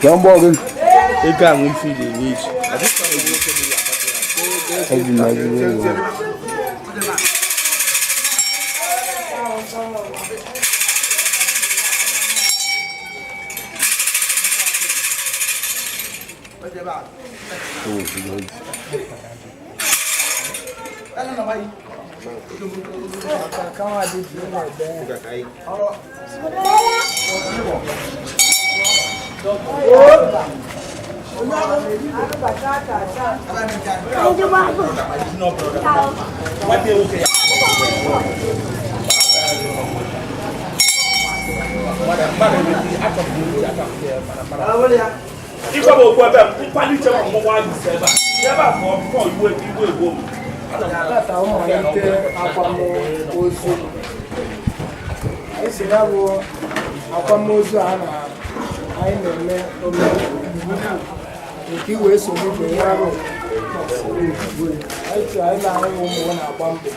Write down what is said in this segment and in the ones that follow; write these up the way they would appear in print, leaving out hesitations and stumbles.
Ka mgbọ gị. Ego a nwe ife ị ga-enye iji. Eji m ezigbo ego. Ife bụ okwu ebe mkpalite ọmụmụ anyị si ebe a. Ebe a pụọ bifọ iwe iwe egbuo m. Tata mmalite akwamozu anyị si ya bụ akwamozu a na anyị na-eme omenala nke iwee so n'ibe ya arụ anyị chọrọ anyị na-ahụ ụmụ na-agba mbọ,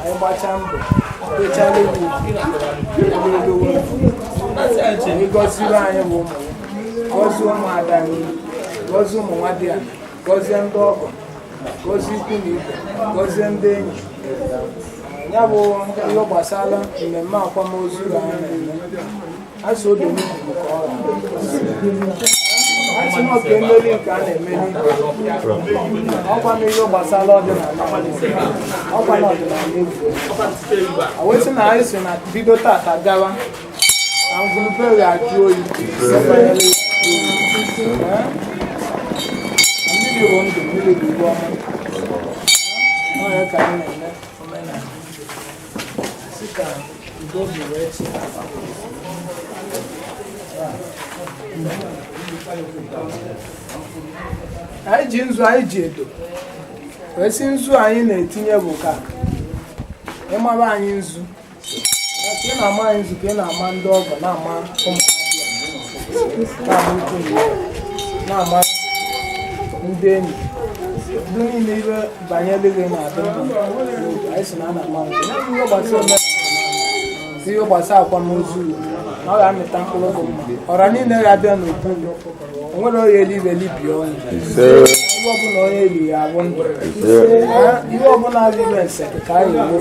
anyị gbachaa mbọ techara egwu ogologo anyị, gọziri anyị bụ ụmụ ya, gọzie ụmụada anyị, gọzie ụmụ nwa di ya, gọzie ndị ọgọ, gọzie ikwu na ibe, gọzie ndị enyi ya. Bụ ihe gbasara mmemme akwamozu anyị na-eme, asị obi n'ikuku ka ọ ra asị na ọka emeri nke a na-emeri ibe. Ọkwa na ihe gbasara ọdịnala anyị, ọkwa na ọdịnala egwu awesị na anyị si na bido tata gawa na ngwurube ga-ajụ oyi. Ee? Mmiri bụ ndụ, mmiri bụ ibu ọma. Ọ ya ka anyị na-eme omenala si ka udo bi wee chi. Anyị ji nzu, anyị ji edo wee sị nzu anyị na-etinye bụ ka ịmara anyị nzu, ka ị na-ama anyị nzu, ka ị na-ama ndị ọgọ, na-ama ụmụ, na-ama ikwu na ibe, na-ama ndị enyi, ndị niile ibe banyere gị na-adị mma n'obi. Anyị sị na a na-ama nzu. Ya bụ ihe gbasara omenala, ihe gbasara akwamozu, na ọ ga-amịta mkpụrụ dị mma. Ọra niile ga-abịa n'obu, o nwere onye eluigwe libie ọnụ. Ihe ọbụla onye eli ya abụ ndụ. Ee, ihe ọbụla adịghị nse ka a ga-egbu,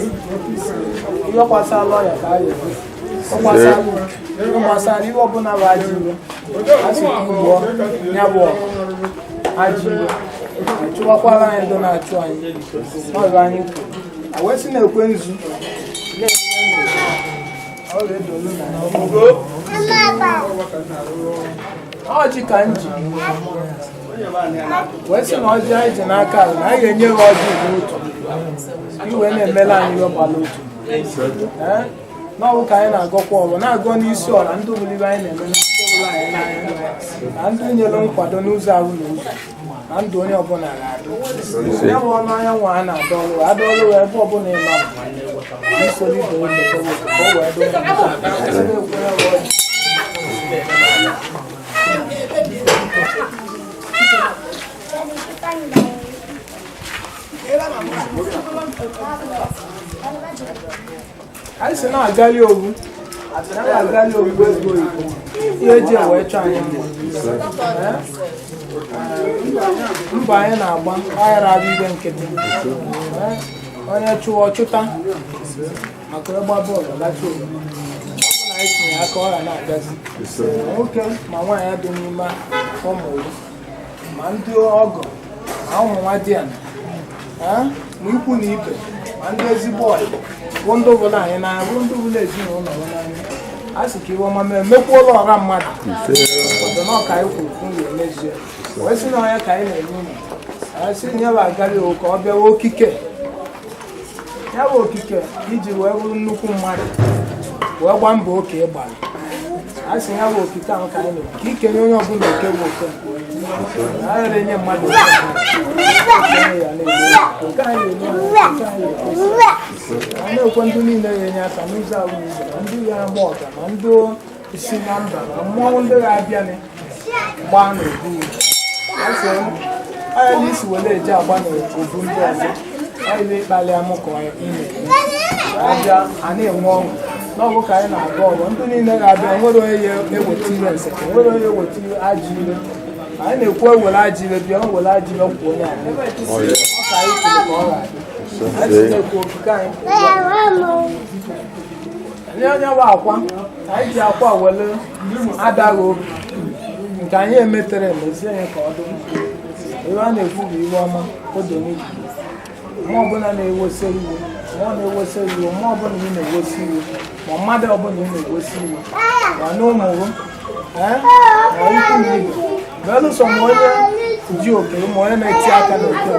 ihe gbasara ọya ka a ga-egbu, ọ gbasara ihe gbasara ihe ọbụla bụ ajọ iwe, a sị ka igbuo ya bụ ọgụ ajọ iwe, achụwakwara anyị ndị na-achụ anyị n'ọzọ. Anyị kwuru a wee sị na-ekwe nzu ọ ga-edolu na ọjị ka m ji wee sị na ọjị anyị ji n'aka bụ na anyị ga-enye gị ọjị n'otu ka i wee na-emela anyị ihe gbara otu. Ee, n'ọbụ ka anyị na-agọkwa ọrụ na-agọ n'isi ọra ndị ọbụla ibe anyị na-eme na ndị ọbụla anyị n'anya na ndị nyere nkwado n'ụzọ ahụ na ụzọ na ndụ onye ọbụla ga-adụ ya bụ ọnụ anyanwụ a na-adọ ọrụ adọ ọrụ ebe ọbụla ị nọ isoro ibe emete ka o wee dị mma. Asị na-ekwe ya bụ ọjị. Anyị si na-agali owu, na-agali owu ezigbo oyibo ihe eji wee chọọ anyị mma. Ee? Mbọ anyị na-agba aghara abụ ibe nkịtị. Ee? Onye chụọ chụta maka ịgba bọọlụ lacha oroma, ọ bụ na anyị tinye aka ọ ga na-agazi. Ma nwoke ma nwaanyị dị n'ime ụmụ ya, ma ndị ọgọ ma ụmụ nwa di ya, ma ikwu na ibe, ma ndị ezigbo ọyị bụ ndị ọbụla anyị n'anya, bụ ndị ọbụla ezinụlọ m n'anya, a sị ka iwe ọma mee mekwuola ọra mmadụ obodo na ọka anyị kwuru kwuru ga-emezie wee sị na onye ka anyị na-enye unu. Anyị sị nye bụ agali o ka ọ bịawa okike ya bụ okike iji wee bụrụ nnukwu mmadụ wee gbaa mbọ oke ịgbara. A sị ya bụ okike ahụ ka anyị na-ekwu ka ikenye onye ọbụla oke bụ oke nke onye na anyị enye mmadụ oke nke ya na-eme oke anyị na-enye oke anyị ekwesị. A na-ekwe ndị niile ga-enye aka n'ụzọ ahụ na ụzọ, ma ndị ga-agba ọga, ma ndị si na mba, ma mmọnwụ ndị ga-abịanị gbaa n'obu. A sị onye na isi were eje agba n'obu ndị ọzọ ọ ibe ịkpali amụ ka ị na-eme abịa a na-enwe ọṅụ. N'ọbụ ka anyị na-agọ ọgbọ ndị niile ga-abịa, nwere onye ya eweta ire nseke, nwere onye eweta ajọ ire. Anyị na-ekwu ewere ajọ ire bịa, were ajọ ire kwuo onye a. Ọ ka anyị kwuru ka ọ ga-adị. Anyị si na-ekwu okike anyị nye onye bụ akwa anyị ji akwa were adaghị obi nke anyị emetere emezie ya ka ọ dị. Ihe a na-ekwu bụ iwe ọma odo n'igwe. Mmụọ ọbụla na-ewesa iwe, mmụọ na-ewesa iwe, mmụọ ọbụla ị na-ewesa iwe, ma mmadụ ọbụla ị na-ewesa iwe, ma na ụmụ gị, ee, ma ikwu na ibe, belụsọ ma onye ji oke, ma onye na-eti aka n'oke,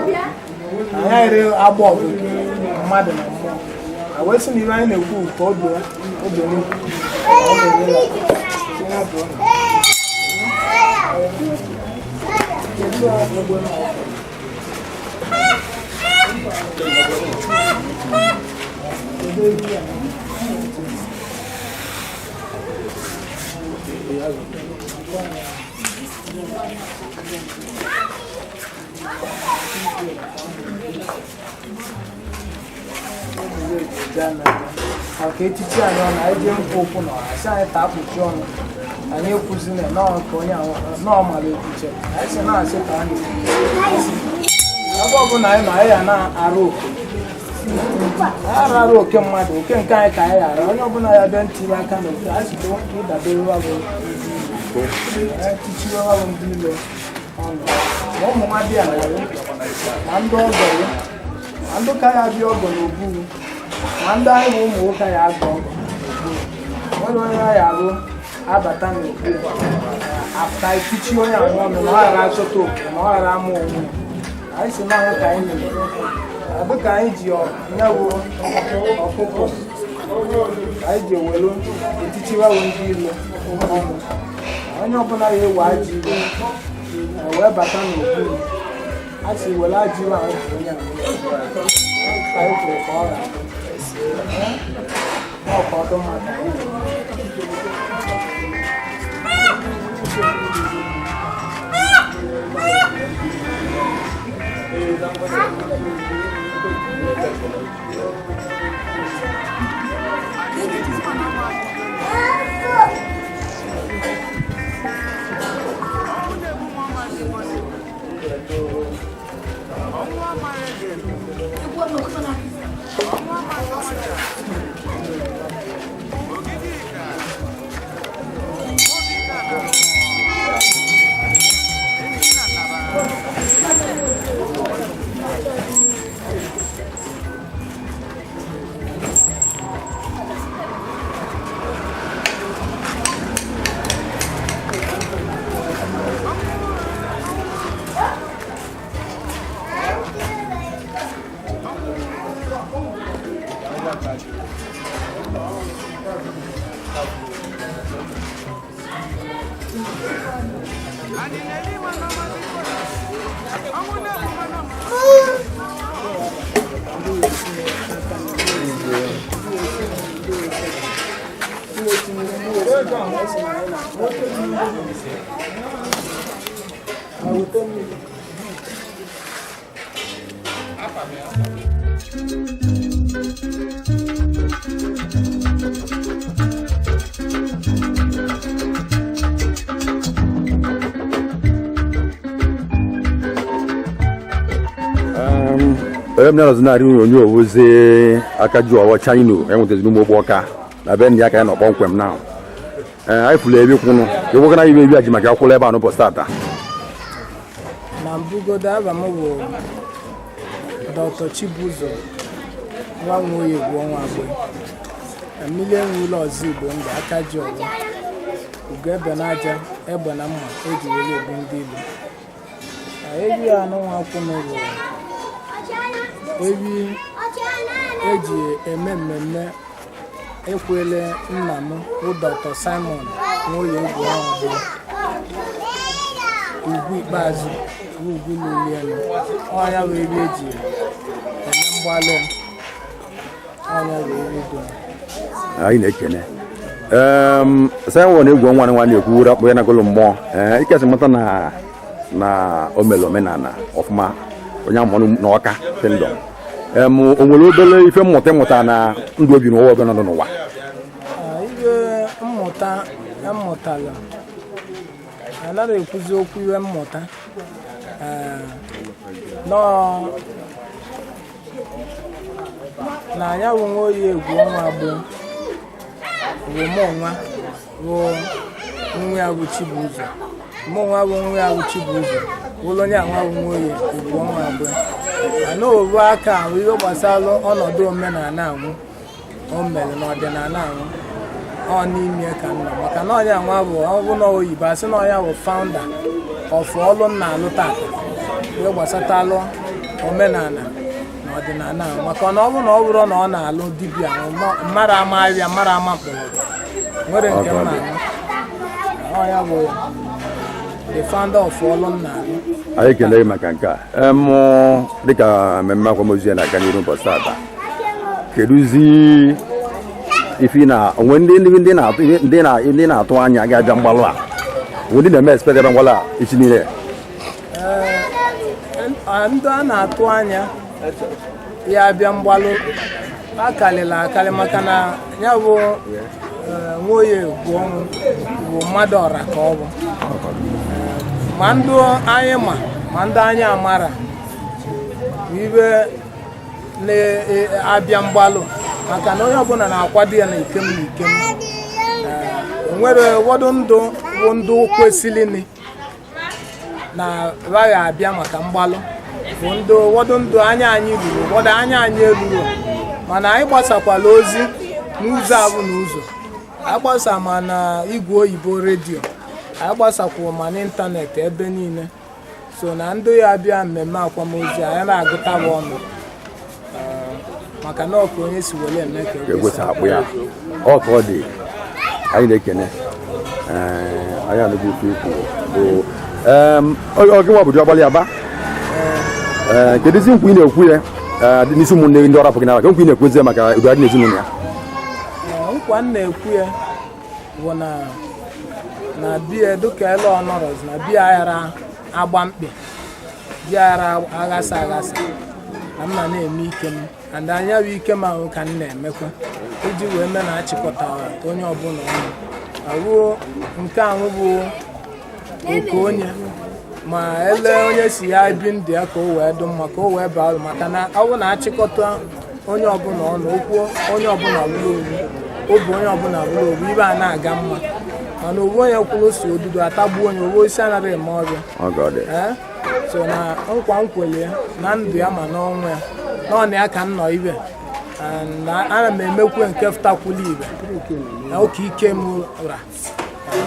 anyị ere agba ọgụ mmadụ na mmụọ. A wee sị na ibe anyị na-ekwu ka obi obi n'ikwu ọ na-ere ya. Tinye bụ ụlọ. Kedu egbe na ọkụ? Kedu ebi a? Maka echichi anyị, ọ na anyị jee nkwu okwu na ọha sị anyị taa kpuchi ọnụ, anyị ekwuzina nọọ ka onye ahụ nọọ mara ekwuche. Anyị sị na-asị ka anyị ebe ọbụla anyị nọ, anyị ya na-arụ oke, anyị arara oke mmadụ, oke nke anyị ka anyị ghara. Onye ọbụla ya bịa ntiri aka na oke anyị site ịdabere bụ tichiwe bụ ndị ilo ọnụ, ma ụmụ nwa bịa na ya, ma ndị ọgọ ya, ma ndị ka ya bịa ọgọ n'oburu, ma ndị anyị bụ ụmụ nwoke ya agọ ọgọ n'oburu. Nwere onye ya arụ abata n'obu afta etichi onye ahụ ọnụ na ọ ghara achọta oke, ma ọ ghara ama onwe ya. Anyị si n'ọhịa ka anyị mere dịka anyị ji ya bụ ọkụkọ anyị ji ewelu etichiwawo ndị ilo ọnụ. Onye ọbụla ya ewe ajọ iwe wee bata n'okpuru, a sị were ajọ iwe ahụ bụ onye ahụ ka anyị kwuru ka ọ ga-abụ ọ ka ọ dị mma ka anyị mere. Onye m na-anọzi narị onyonyo owuzi aka ji ọwọ China enwetazi n'ụmụ ogbe ọka na be ndị aka ya nọ kpọmkwem na. Ee, anyị fụrụ ebe kwụnụ ịgwakana ibe ebi a ji maka akwụla ebe a n'ụbọchị tata. Na mbụgodo, aba m bụ Dr. Chibuzo nwa Nwoye bụ ọnwa abụọ mmiri enwe ụlọ ọzọ Igbo ndụ aka ji ọgbọ ugo ebe n'aja egbe na mma eji were egbu ndị Igbo. Ewi anụ nwa kwụnụ bụ ewi eji eme mmemme ekwele nna m bụ Dr. Simon Nwoye Egwu ọnwa abụọ ugwu ikpeazụ bụ ugwu lilienu. Ọnya bụ ewi eji eme mgbalị, ọnya bụ ewi dị. Anyị na-ekene. Simon egwu ọnwa nwa na-ekwu were akpọ ya nagolo mmụọ. Ee, ikesị mata na o mere omenala ọfụma, onye amụrụ n'Ọka Kingdom. O nwere obere ife mmụta ịmụta na ndụ obi n'ụwa ọbụla nọ n'ụwa? Mmụta mmụtala, anaghị ekwuzi okwu ihe mmụta. Ee, nọọ na anya bụ nwa oyi egwu ọnwa gboo bụ mụ nwa bụ nwa ya bụ Chibụzọ, mụ nwa bụ nwa ya bụ Chibụzọ bụrụ onye anwa bụ nwa oyi egwu ọnwa gboo. Mana obu aka ahụ ihe gbasara ọnọdụ omenala anwụ o mere n'ọdịnala anwụ ọ n'ime ka nna, maka na onye anwa bụ ọ bụ na oyibo asị na onye bụ founder of ọlụ nna alụ tata, ihe gbasatalụ omenala na ọdịnala ahụ. Maka na ọ bụ na ọ bụrụ na ọ na-alụ dibịa ahụ, mmadụ ama ahịa, mmadụ ama mkpọrọgwụ nwere nke m na-alụ. Ọ ya bụ the founder of ọlụ nna alụ. Anyị ekele gị maka nke a. Mụ dịka mmemme akwamozu ya na-aga n'iru ụbọchị tata, kedụzi ife ị na onwe ndị na-atụ ndị na-atụ anya ga-abịa mgbalụ a, onwe ndị na-eme expect abịa mgbalụ a echi niile? Ndị a na-atụ anya ya abịa mgbalụ akarịla akarị, maka na ya bụ nwoye bụ ọnwụ bụ mmadụ ọra ka ọ bụ. Ma ndị anyị ma ndị anyị amara bụ ibe na-abịa mgbalụ, maka na onye ọbụla na-akwado ya na ikem na ikem. O nwere ụfọdụ ndụ bụ ndụ kwesịrịnị na gaghị abịa maka mgbalụ, bụ ndị ụfọdụ ndụ anya anyị ruru, ụfọdụ anya anyị eruru. Mana anyị gbasakwala ozi n'ụzọ abụ n'ụzọ anyị gbasa, ma na igwe oyibo redio, anyị gbasakwa ma n'ịntanetị ebe niile. So na ndị ya abịa mmemme akwamozu anyị na-agụtawa ọnụ. Maka na ọka onye si were eme ka ka ekwesị akpụ ya ọ ka ọ dị. Anyị na-ekene. Ee, anyị anụghị ife ikwu bụ ọ gịnwa bụ diọgbalị aba. Ee, kedụzi nkwa ị na-ekwu ya, ee, n'isi ụmụnne gị ndị ọrapụ gị n'ala, ka nkwa ị na-ekwuzi maka udo adị n'ezinụlọ ya? Ee, nkwa m na-ekwu ya bụ na bie dịka ele ọnọrọz na bie aghara agba mkpị, bie aghara aghasa aghasa, na m na na-eme ike m and anya bụ ike m ahụ ka m na-emekwa iji wee mee na achịkọtara onye ọbụla ọnụ awuo. Nke ahụ bụ oke onye ma ele onye si ya bi ndụ ya ka o wee dị mma, ka o wee baa uru, maka na ọ bụ na achịkọta onye ọbụla ọnụ, okwu onye ọbụla bụrụ owu, obi onye ọbụla bụrụ owu, ibe a na-aga mma. Mana owu onye kwuru si odudu atagbuo onye owu isi anaghị eme ọbịa. Ọ ka ọ dị. Ee, so na nkwa nkwelie na ndụ ya ma n'ọnwa ya na ọ na ya ka m nọ ibe. And na ana m emekwu nke fụtakwula ibe na oke ike m ra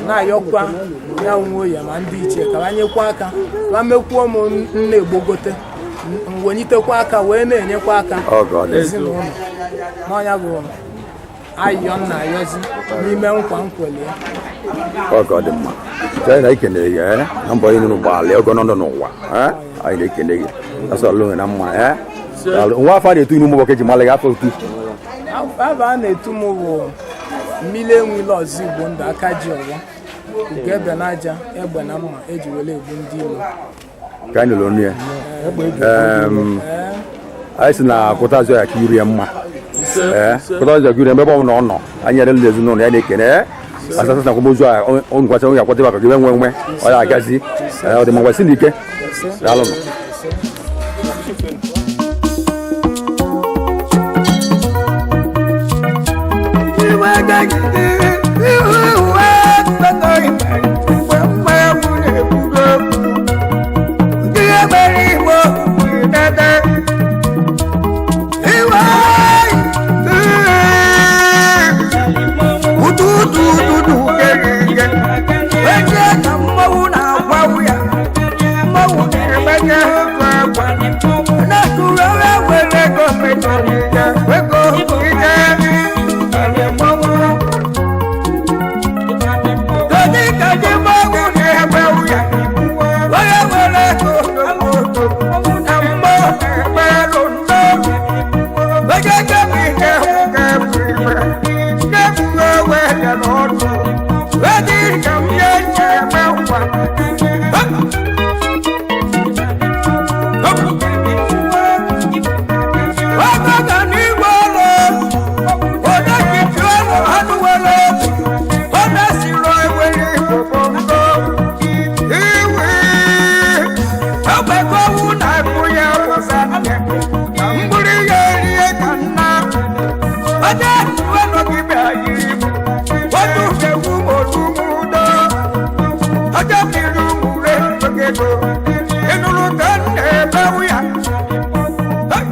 na-ayọkwa ya nwe ya ma ndị ichie ka ha nyekwa aka ka mekwuo m nna egbogote mwelitekwa aka wee na-enyekwa aka Ọ ka ọ dị. ezinụlọ n'ọnya bụ ayọ nna ayọzi n'ime nkwa nkwelie. Ọ ka ọ dị mma. Anyị na-ekene gị, ee, na mbọ ị nụrụ gbalị oge ọnọdụ n'ụwa. Ee, anyị na-ekene gị asọ ọlụ na mma. Ee, daalụ. Nwa afọ a na-etu inu ụmụ nwoke ji malị gị afọ otu? Aba a na-etu m bụ mmiri enwile ọzọ Igbo ndụ aka ji ọgbọ ugo ebe na aja egbe na mma eji were egbu ndị ilo. Ka anyị nụrụ ọnụ ya. Anyị si na kwụta azụ ya ka iru ya mma. Ee, kwụta azụ ya ka iru ya mma ebe ọ bụla ọ nọ. Anyị nyere ndị ezinụlọ ya na-ekene. Ee, asasị na akwamozu a onye onye akwado maka gị nwe nwe ọ ya agazi. Ee, ọ dị mma. Ngwa, si n'ike. Daalụ. Ego ike. ego ịnụrụ ka m na-ebewu ya. Hey!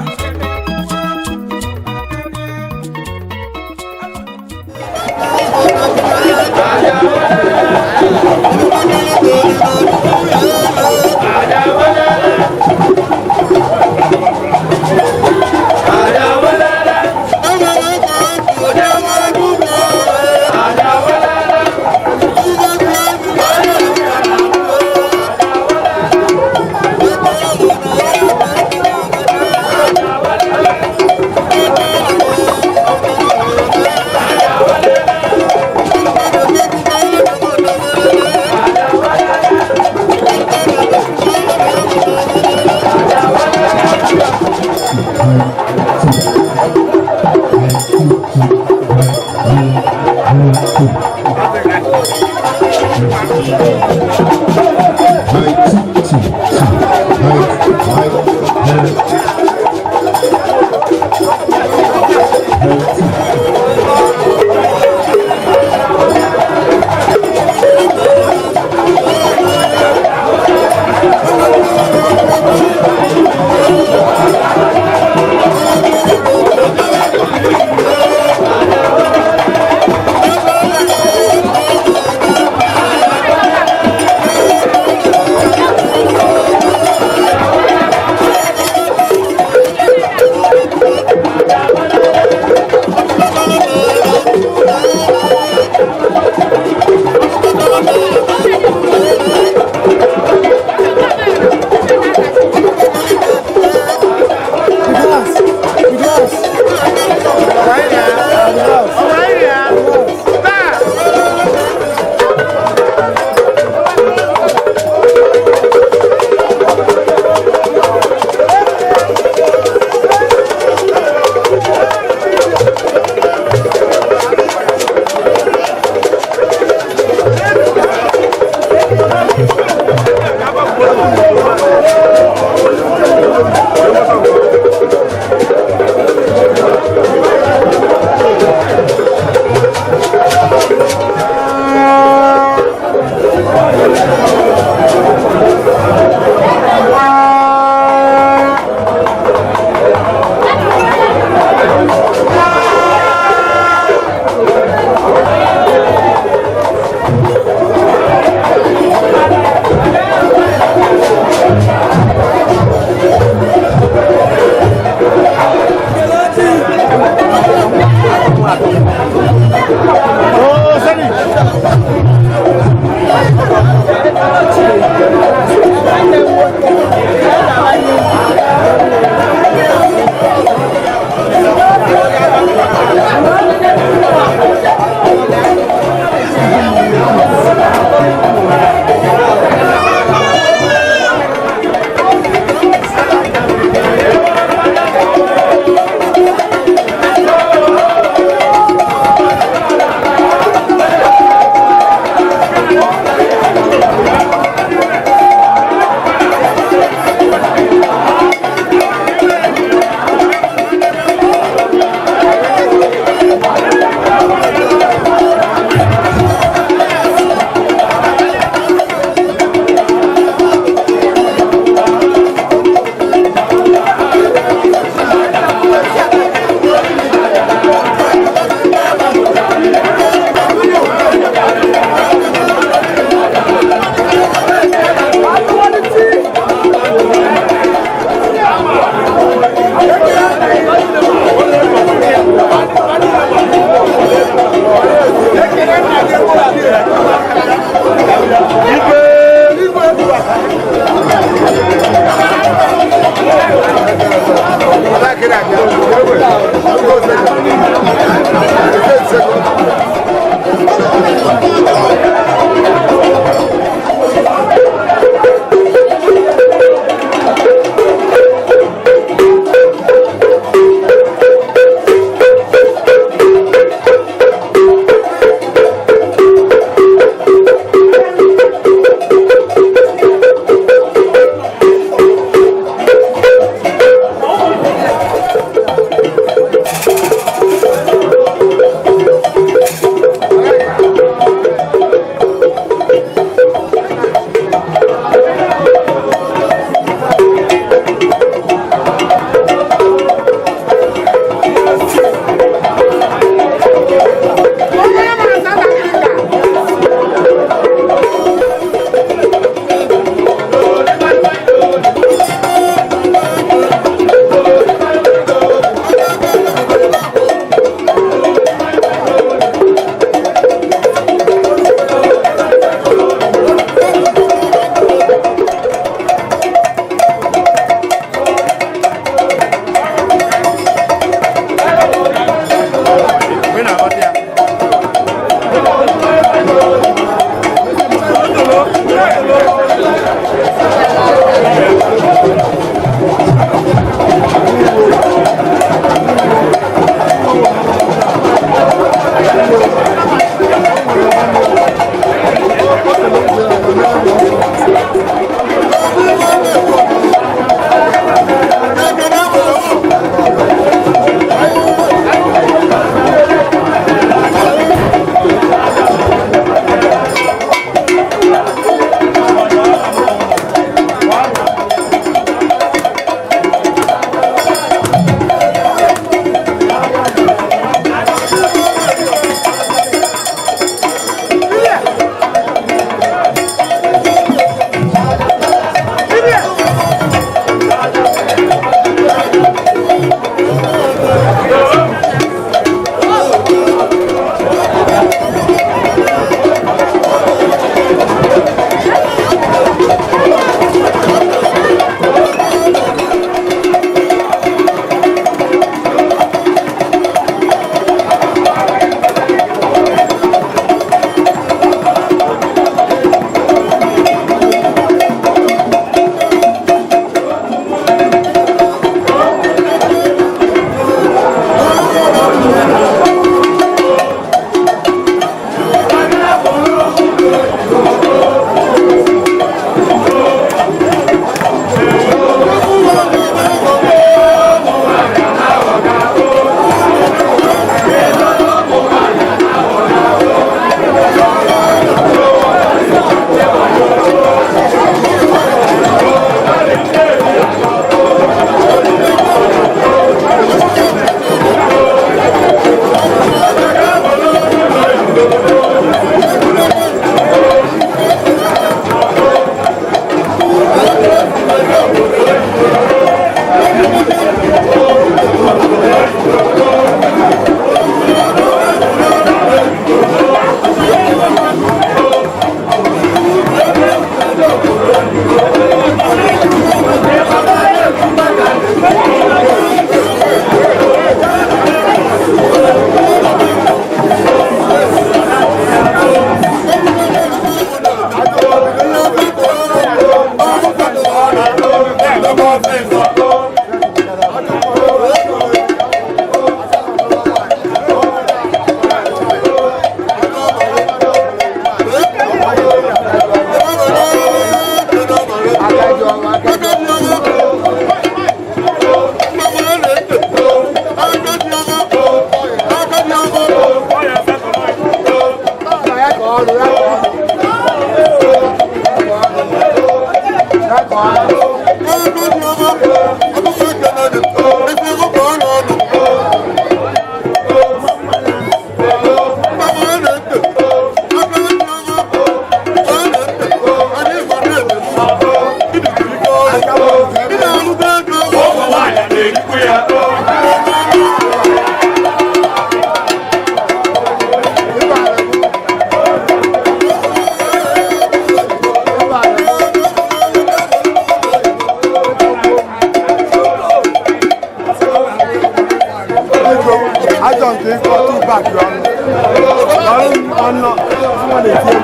Ajọ nke ịkọ Tupac ọnụ ọnụ ọnụ na-eti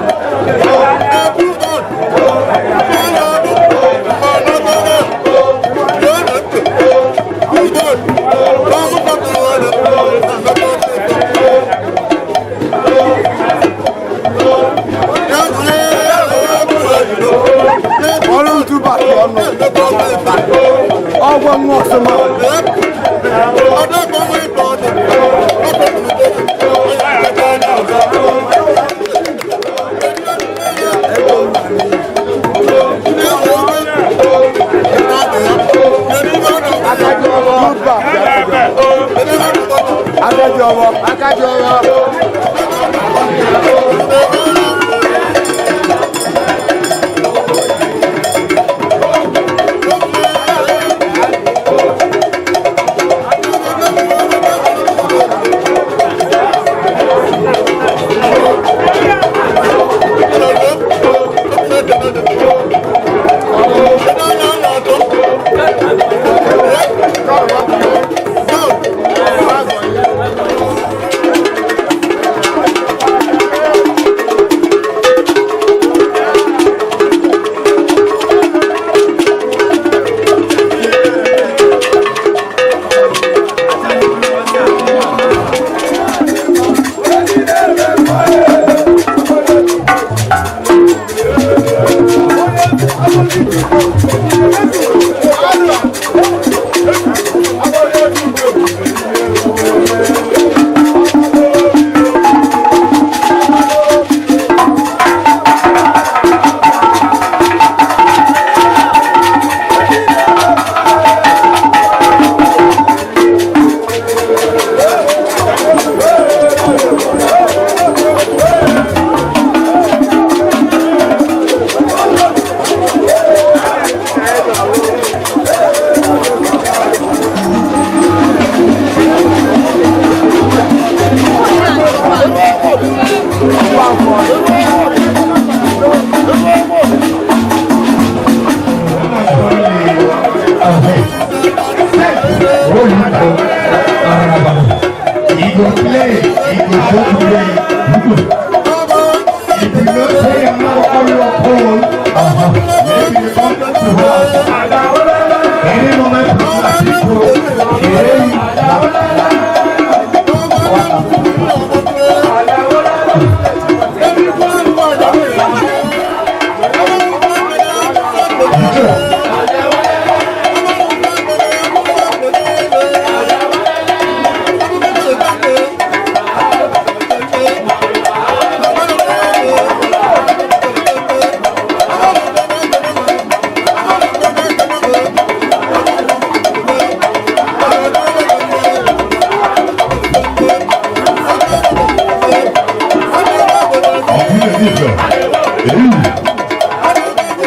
egwu. Ọrụ Tupac ọnụ ọgwọ nwa ọsụma. Adájọ́ ọwọ́. Adájọ́ ọwọ́.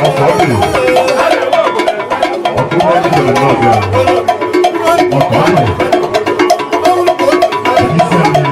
Ọkọ dị. Ọkụ ndị jere n'ọbịa. Ọkọ dị. Isi anyị.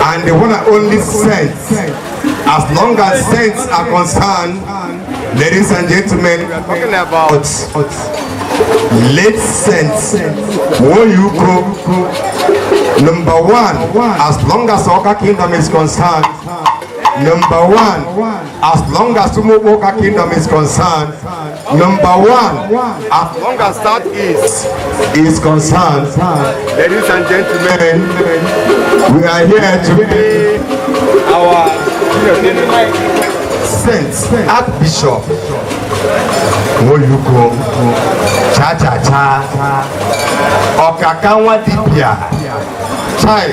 And the one and only saint. As long as saints are concerned, ladies and gentlemen, we are talking about late saints. Woyuko, number one, as long as Oka Kingdom is concerned. Number one, as long as Umuoka Kingdom is concerned. Number one, as long as that is concerned. Ladies and gentlemen, we are here to pay our saint, Archbishop Woyuko, Cha Cha Cha, Ọkaka nwa dibịa, Chai,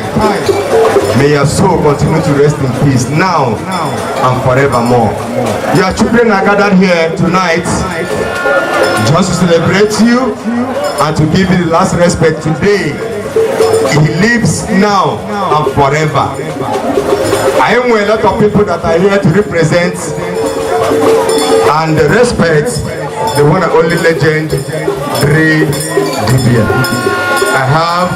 may your soul continue to rest in peace now and forevermore. Your children are gathered here tonight just to celebrate you and to give you the last respect today. He lives now and forever. I am a lot of people that are here to represent and respect the one and only legend, Dre Dibia. I have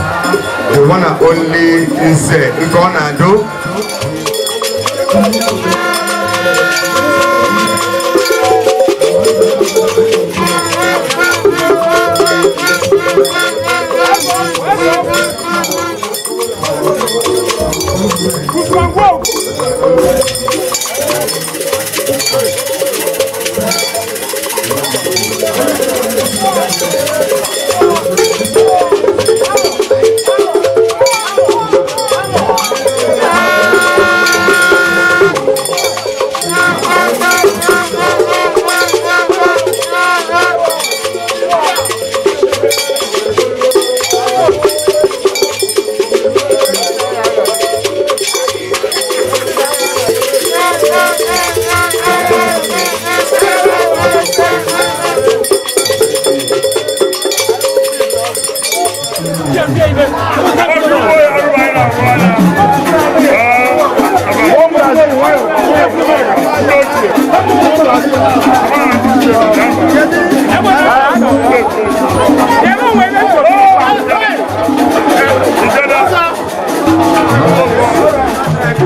the one and only Nze Ngonado.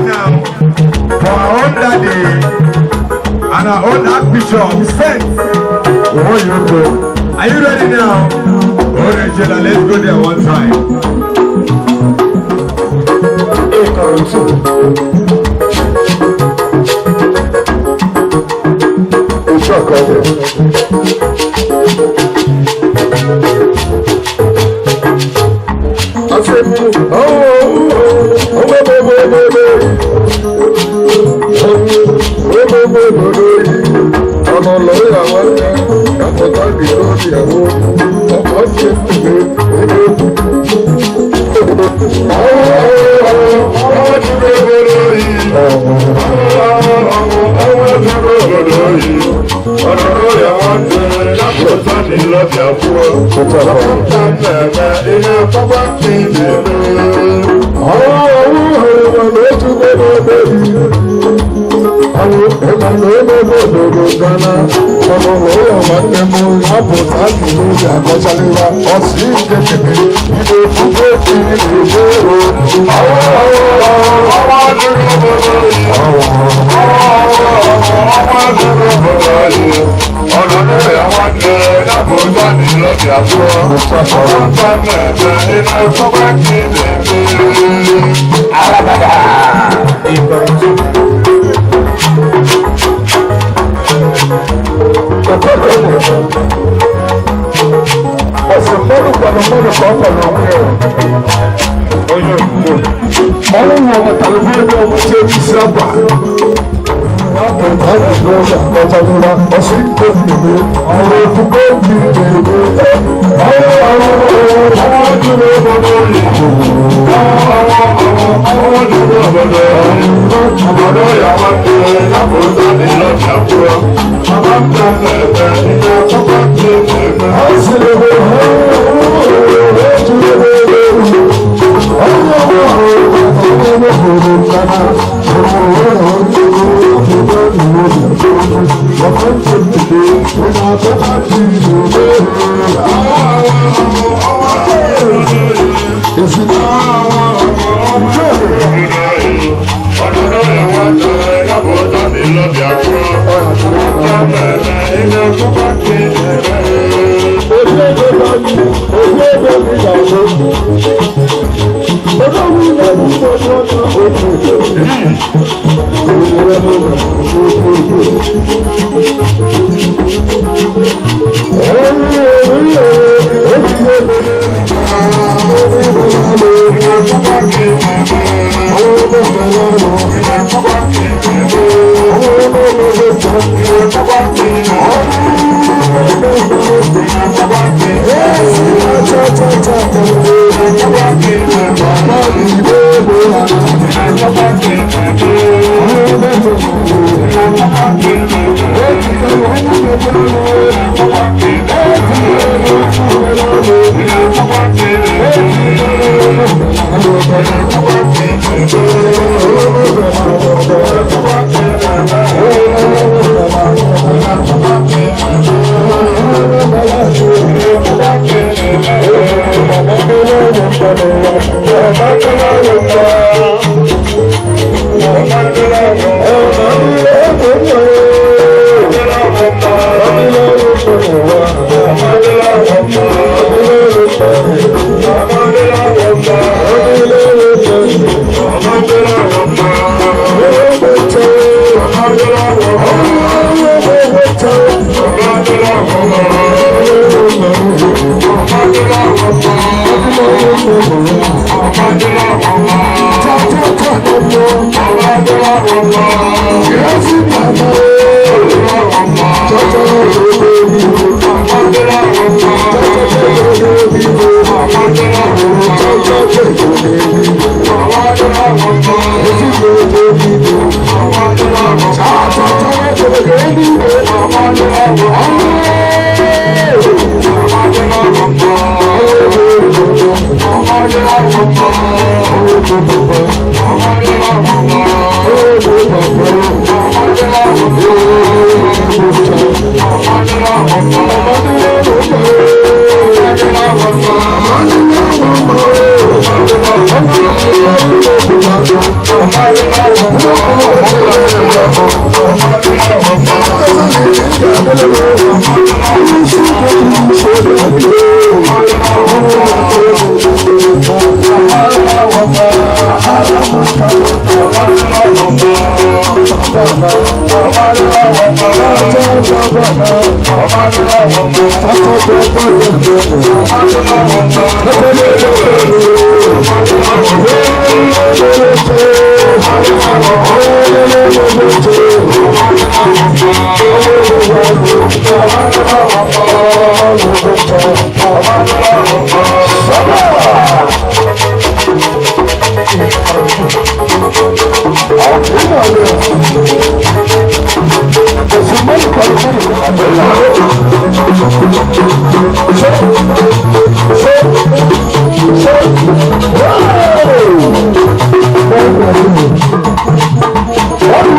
Now, for our own daddy and our own Archbishop, Saint Owoyoko. Are you ready now? Oh, Regina, let's go there one time.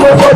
Whoa!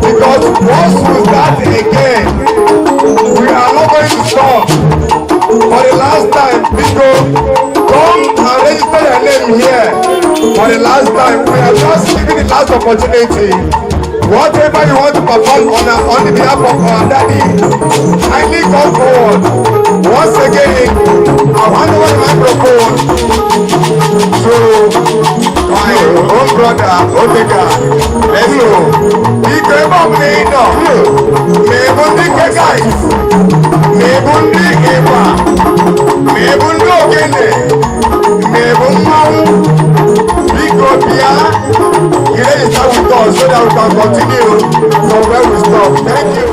Because once we start again, we are not going to stop. For the last time, Biko, come and register your name here. For the last time, we are just giving the last opportunity. Whatever you want to perform on the behalf of our daddy, kindly come forward. Once again, I hand over the microphone to my own brother, Omega. Let's go. Biko, ebe ọbụla ị nọ, ma ị bụ ndị Kegait, ma ị bụ ndị Ịgba, ma ị bụ ndị Ogene, ma ị bụ mmanwụ, biko bịa, you register with us so that we can continue from where we stop. Thank you.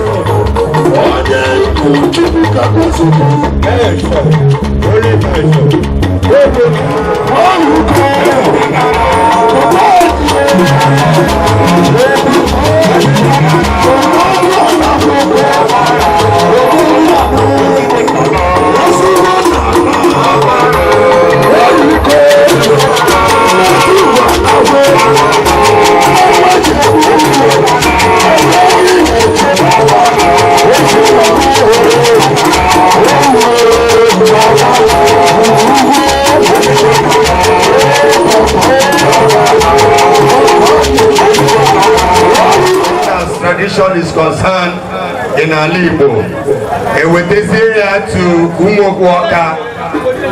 tradition is concerned in ala Igbo. Ewetazie ya to Ụmụokwu Ọka.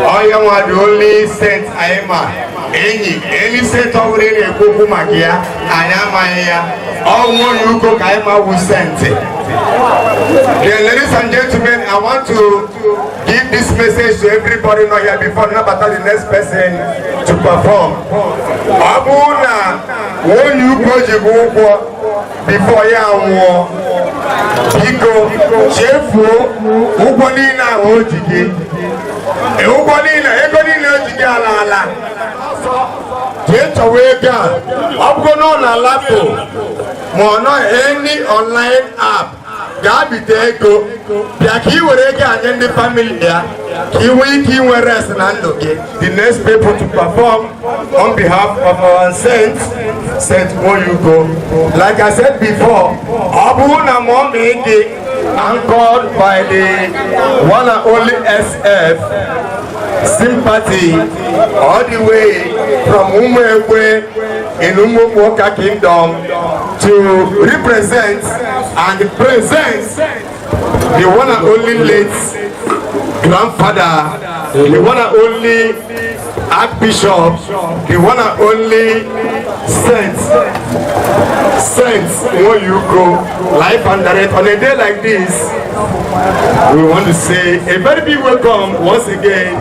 Ọya nwa the only saint anyị ma enyi any saint ọ bụla ị na-ekwu okwu maka ya, anyị amaghị ya. Ọnwụ onye uko ka anyị ma wu saint. Then, ladies and gentlemen, I want to give this message to everybody not here before nnabata the next person to perform. Ọ bụrụ na onye ukwu ji gị ụgwọ before ya nwụọ, biko chefuo ụgwọ niile ahụ o ji gị. Ụgwọ niile, ego niile o ji gị ala ala. Jee chọwa ego a. Ọ bụrụ na ọ na LAPO ma ọ nọ any online app, gaa bite ego bịa ka ị were ego a nye ndị family ya ka ị nwee ike inwe rest na ndụ gị. The next people to perform on behalf of our saint, Saint Moyuko, like I said before, ọ bụrụ na mommy gị, anchored by the one and only SF Sympathy, all the way from Umuekwe in Umuoka Kingdom, to represent and present the one and only late grandfather, the one and only Archbishop, the one and only saint, Saint Nwoyuko, live and direct. On a day like this, we want to say a very big welcome once again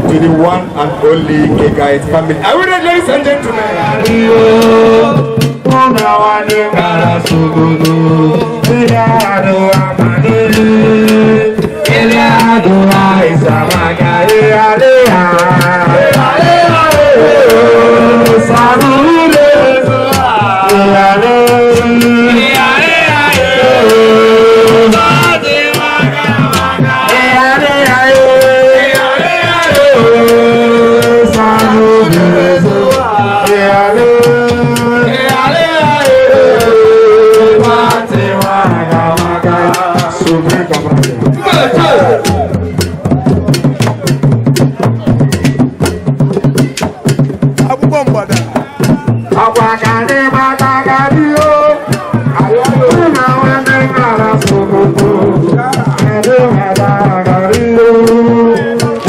to the one and only Kegite family. Are we ready, ladies and gentlemen? Akwụkwọ mgbada. Ọkwa ka anyị mata gari o, na nwanne mara sokoto, anyị mata gari o,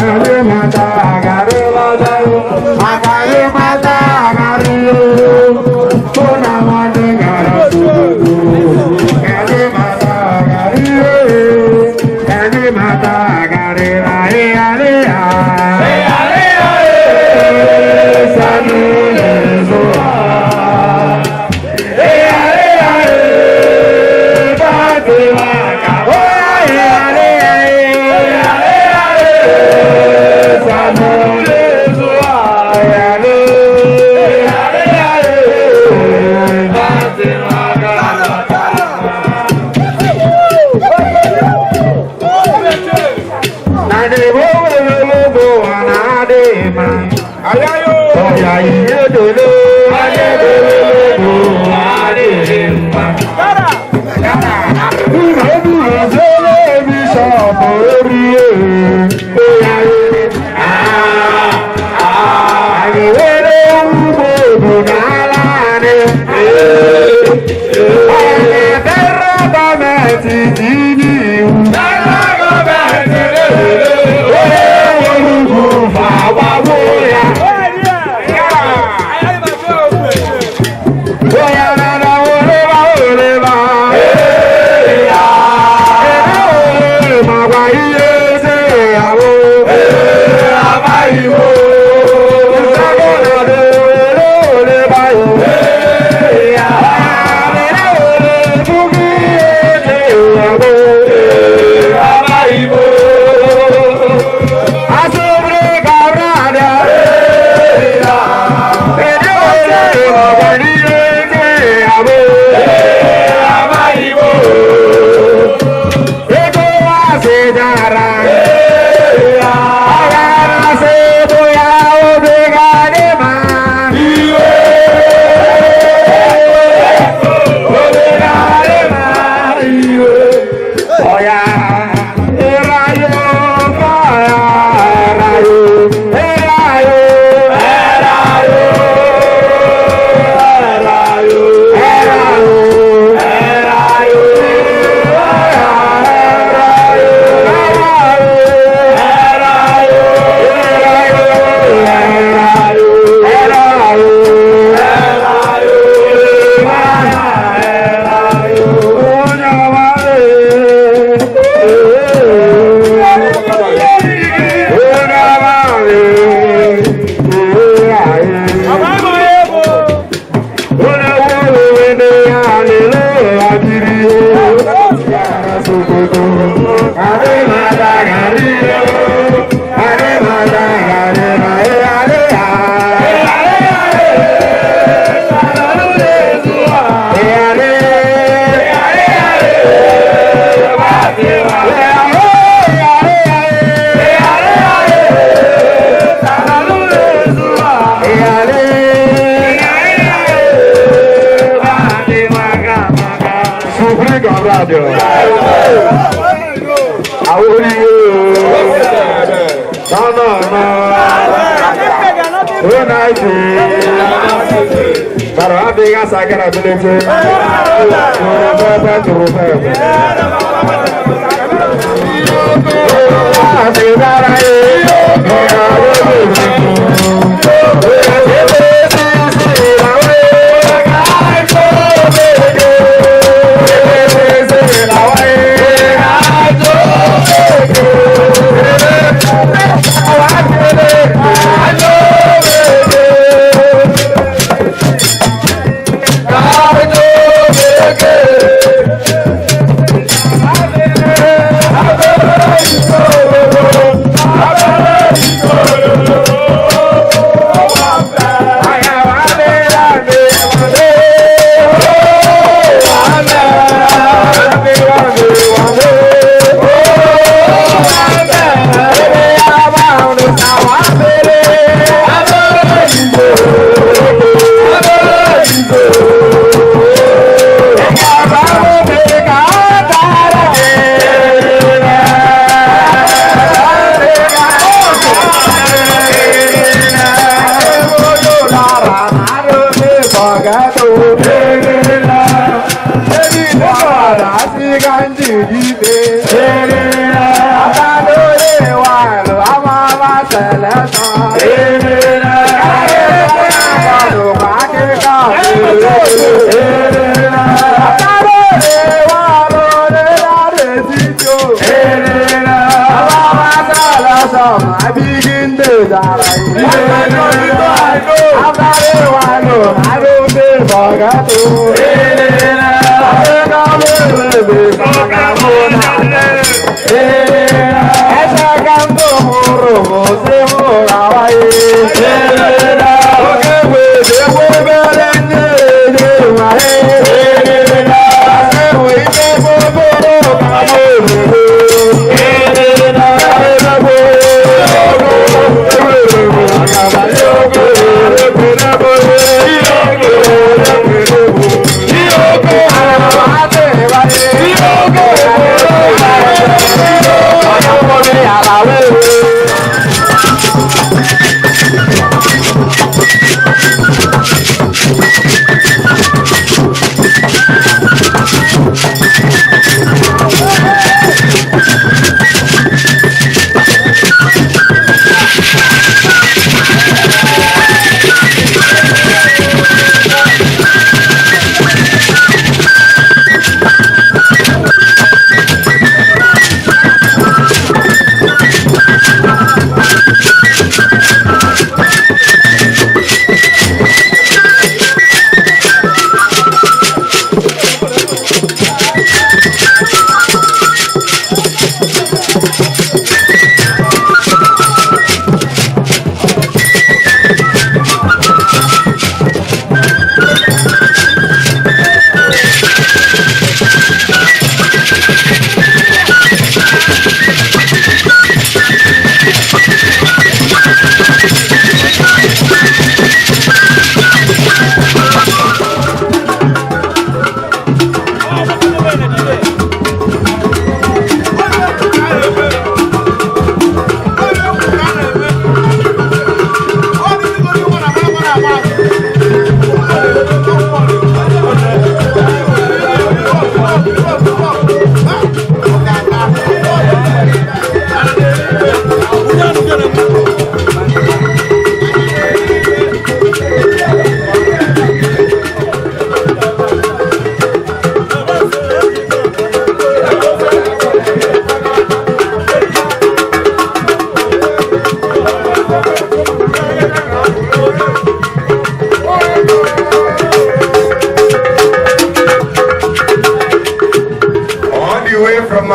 anyị mata gari lọta o, maka anyị mata gari o, na nwanne mara sokoto, anyị mata gari o, anyị mata gari la ya ya. Sanu lezo.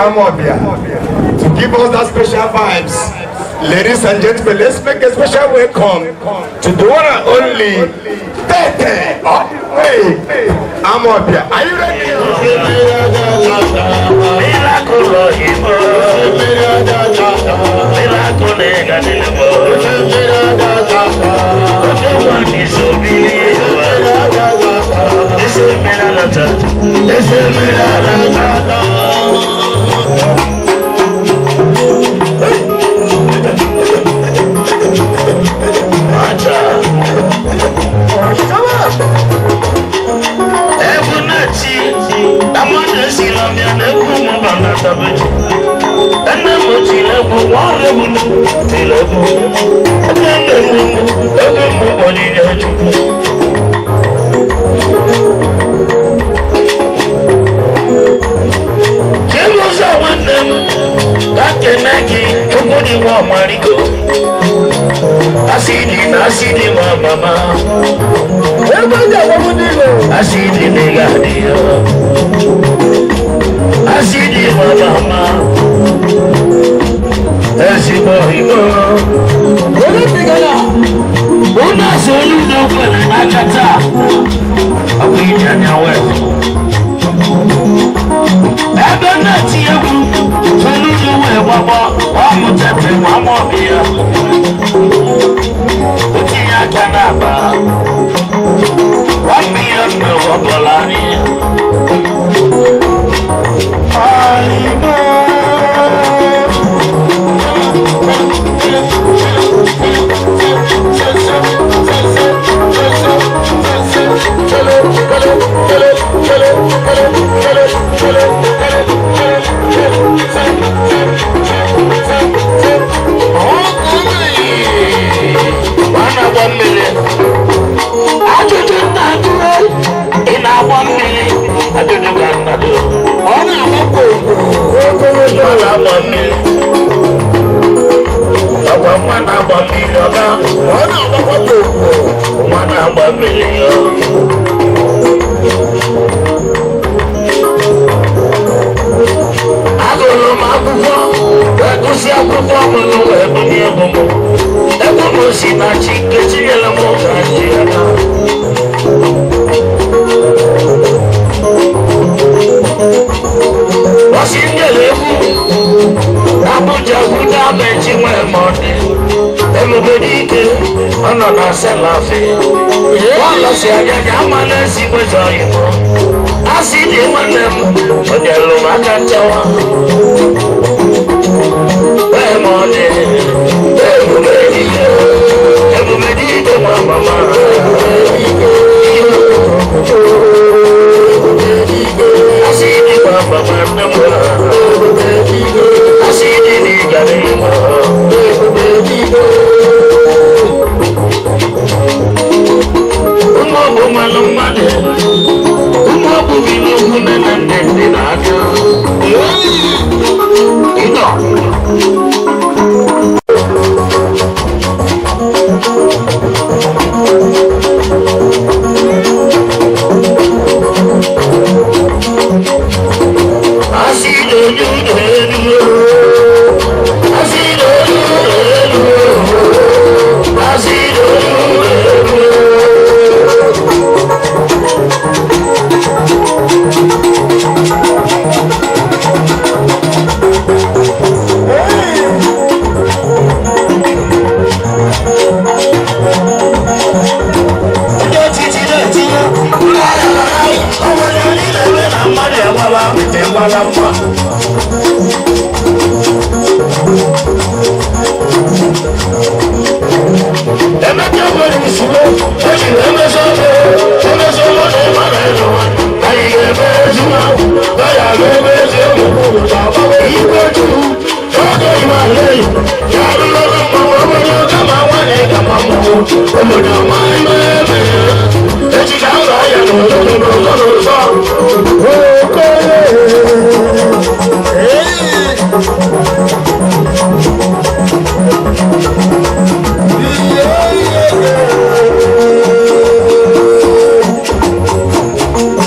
Amobia to give us that special vibes. Ladies and gentlemen, let's make a special welcome to the one and only Tete. Oh, hey, Amobia, are you ready? egwu tiri egwu egwu egwu egwu mbụ onyinye Chukwu. Chibuzo nwanne m ka nkene gị Chukwu dị nwa ọmariko asidi na asidi nwa mama asidi na ị ga-adị ya asidi nwa mama ezigbo igbo unu asị onye udo kwere n'aka taa ọ bụ ije anya wee ebe na-eti egwu Soludo wee gbagba ọmụtete nwa ọbị ya o tinye aka n'akpa 1 million ọbụla anyị. Ọ na-agba mmiri. Ajụjụ na-ajụ, ị na-agba mmiri? Ajụjụ ka nnadụ ọ na-agbakwa ọ na-agba mmiri ọgwa nwa na-agba mmiri ọga ọ na-agbakwa nwa na-agba mmiri ya. Agụrụ m akwụkwọ wee gụsị akwụkwọ m wee bunye egwu m. Egwu m si na chi nke tinyere m ka ji aka. Ọsị nyere egwu Abuja gwuda mechi nwee mọdị ebube dike ọ nọ na selafi bọọlụ si anya ya ama na-esi nwezọ igbo asị dị nwanne m onye lụrụ m aka nchawa wee mọdị ebube dike ebube dike nwa mama asị dị nwa mama nne m asị dị n'ịgara ịma. Ụmụ ọbụ mmanụ mmadụ ụmụ ọbụ bi n'ugwu nne na nne ndị na-aka ịnọ. Asị na-enye ụlọ elu, asị na-enye ụlọ elu, asị na-enye ụlọ elu. Ndị ọchịchị na-etinye obodo niile ebe na mmadụ enwela enwela mma. Emeka nwere usoro o jiri emezi ọrụ emezi ọrụ na ịmara elu anyị ga-eme ezi na ya ga-eme ezi igwe juru oge ịmara eyi ya rụrụ mmanwụ obodo kama nwanne ka mmanwụ obodo ma ime eme echi ka ụlọ ya n'ụtụtụ n'ụzọ n'ụzọ.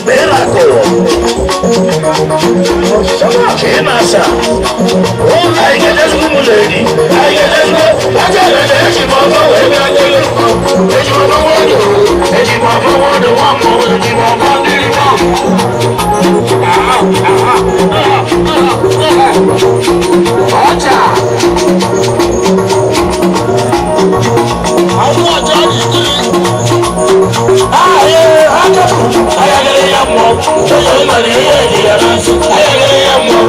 Miracle. Chinasa. Anyị ga-ejezigbo ụmụ lady. Anyị ga-ejezigbo. Aja ga-eje eji m ọfọ wee bịa nyere m. Eji m ọfọ nwodo. Eji m ọfọ nwodo nwa mmụọ. Eji m ọfọ mmiri nwa Ọcha. Àwọn ọjọ́ yìí. Ayé akẹ́kọ̀ọ́. Ayagere ya mọ̀. Oyè ìmọ̀lẹ̀ yẹ ìyàrá. Ayagere ya mọ̀.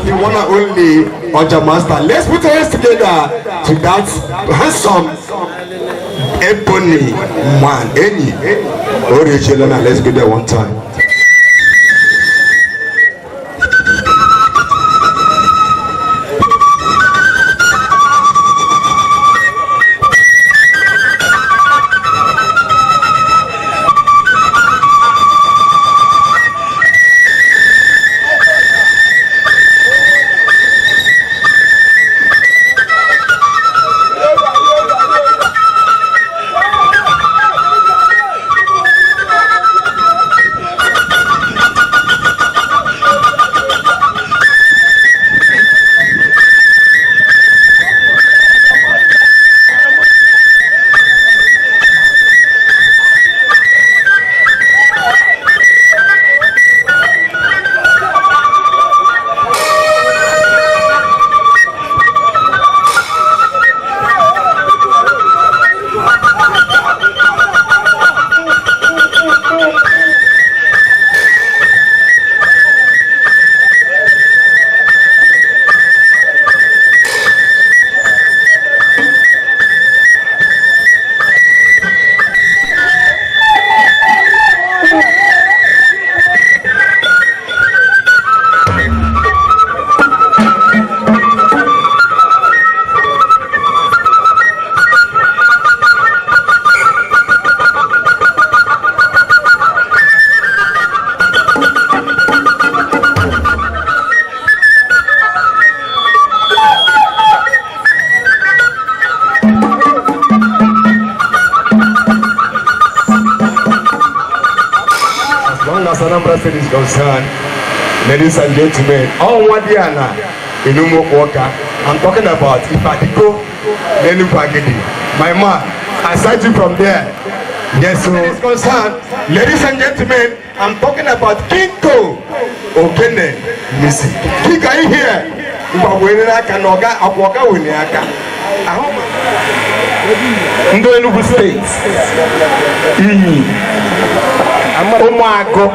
The one and only Oja Master. Let's put our hands together to that handsome ebony man. Any Original, let's go there one time. Anambra State is concerned, ladies and gentlemen, all Nwadiana in Umuoka, I'm talking about Ifadiko N'Enugwu Agidi. My man, I cite you from there. Yes, so is concerned, ladies and gentlemen, I'm talking about Kinko Ogene Music. Kinko, are you here? Ngwa were aka na ọga akwa ọga were aka. Ahụ Ndị Enugu Steeti, Inyi, Ụmụagụ.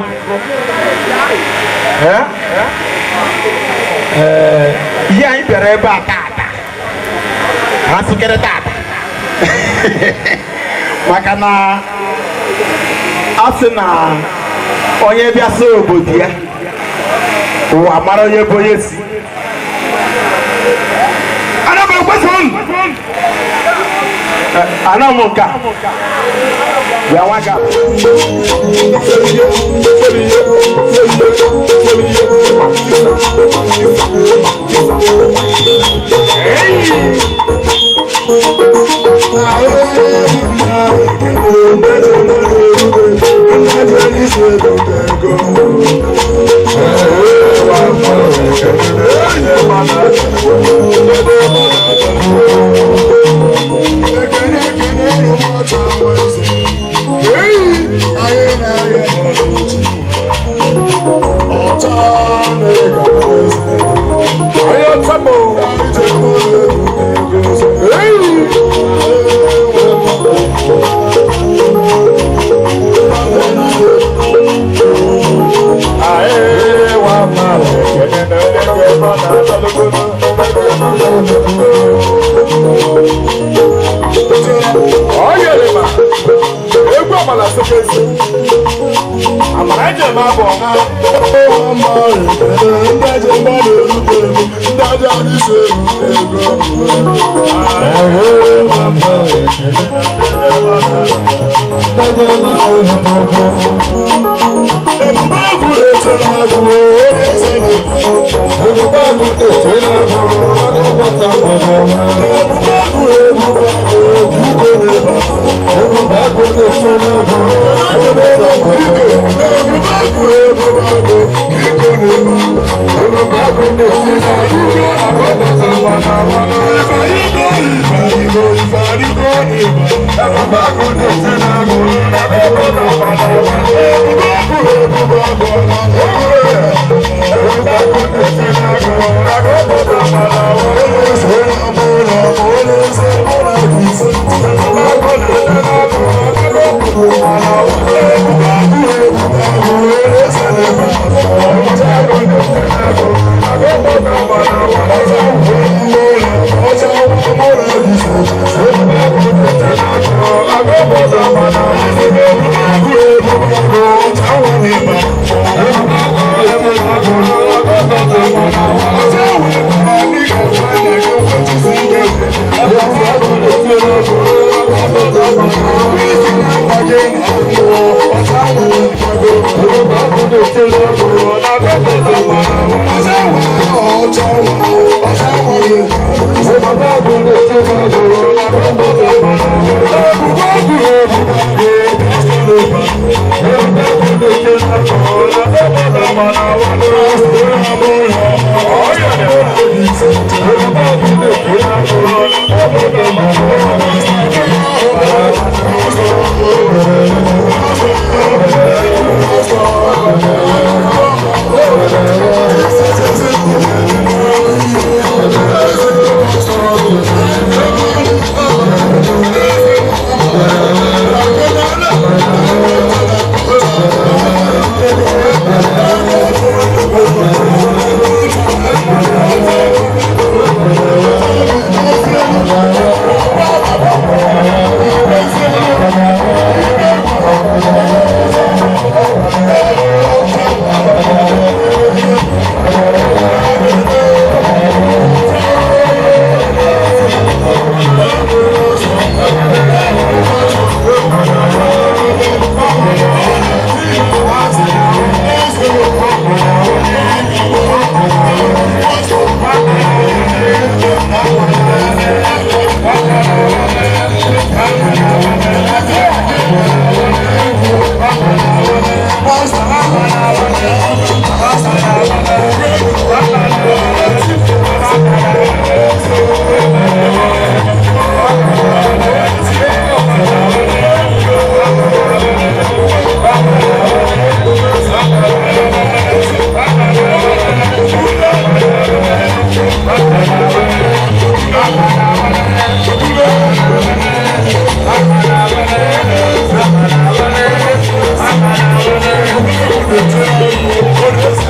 Eh? Ee, ihe anyị bịara ebe a tata, ha sikere tata maka na a sị na onye bịa sị obodo ya, ụwa mara onye bụ onye si. Anambra kwesịrị ana m nke a bịa nwa ga.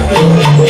Yeah.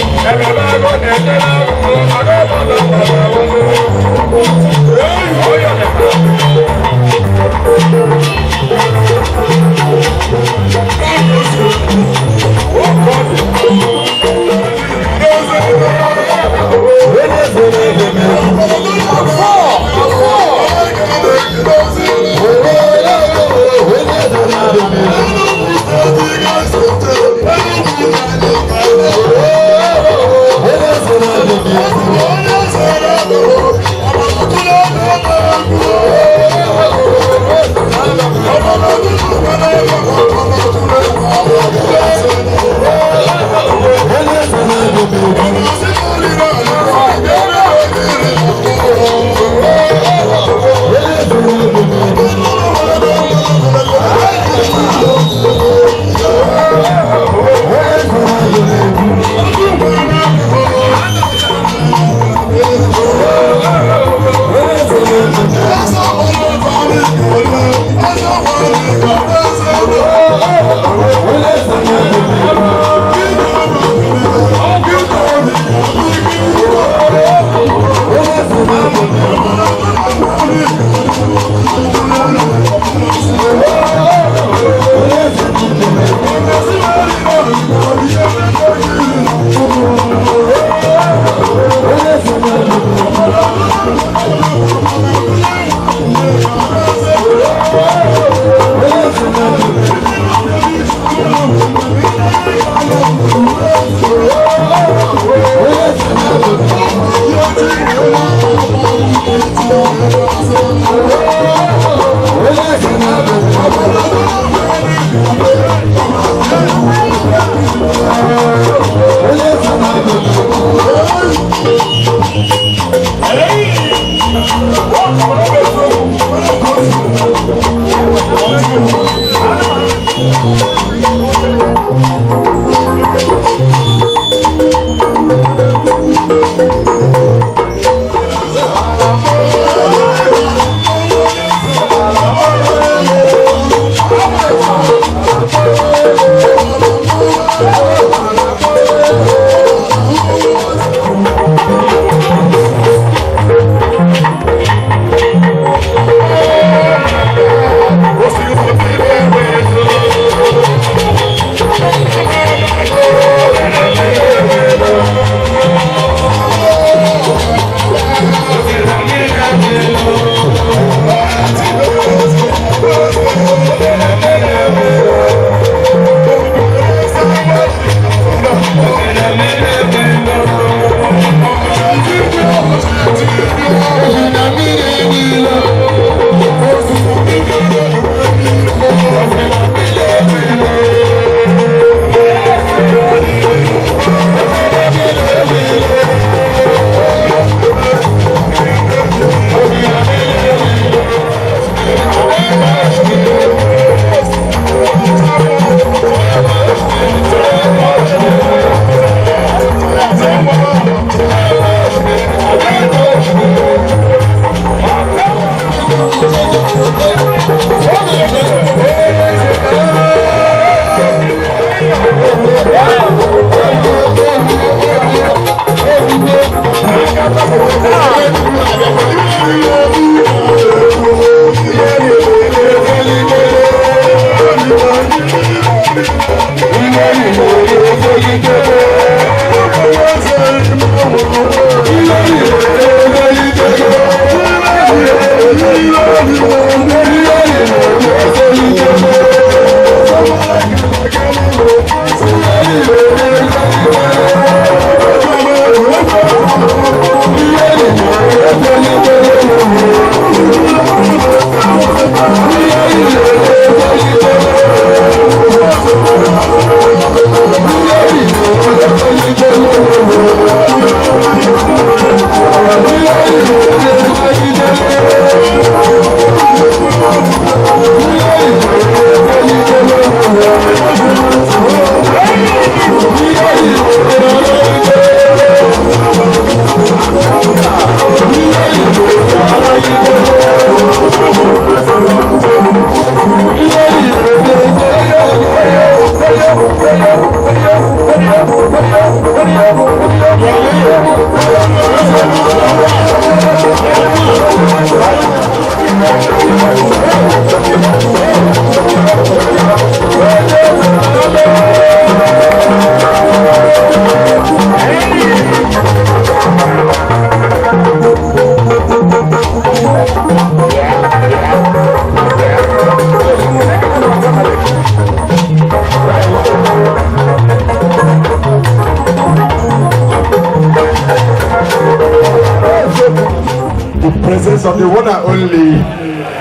The presence of the one and only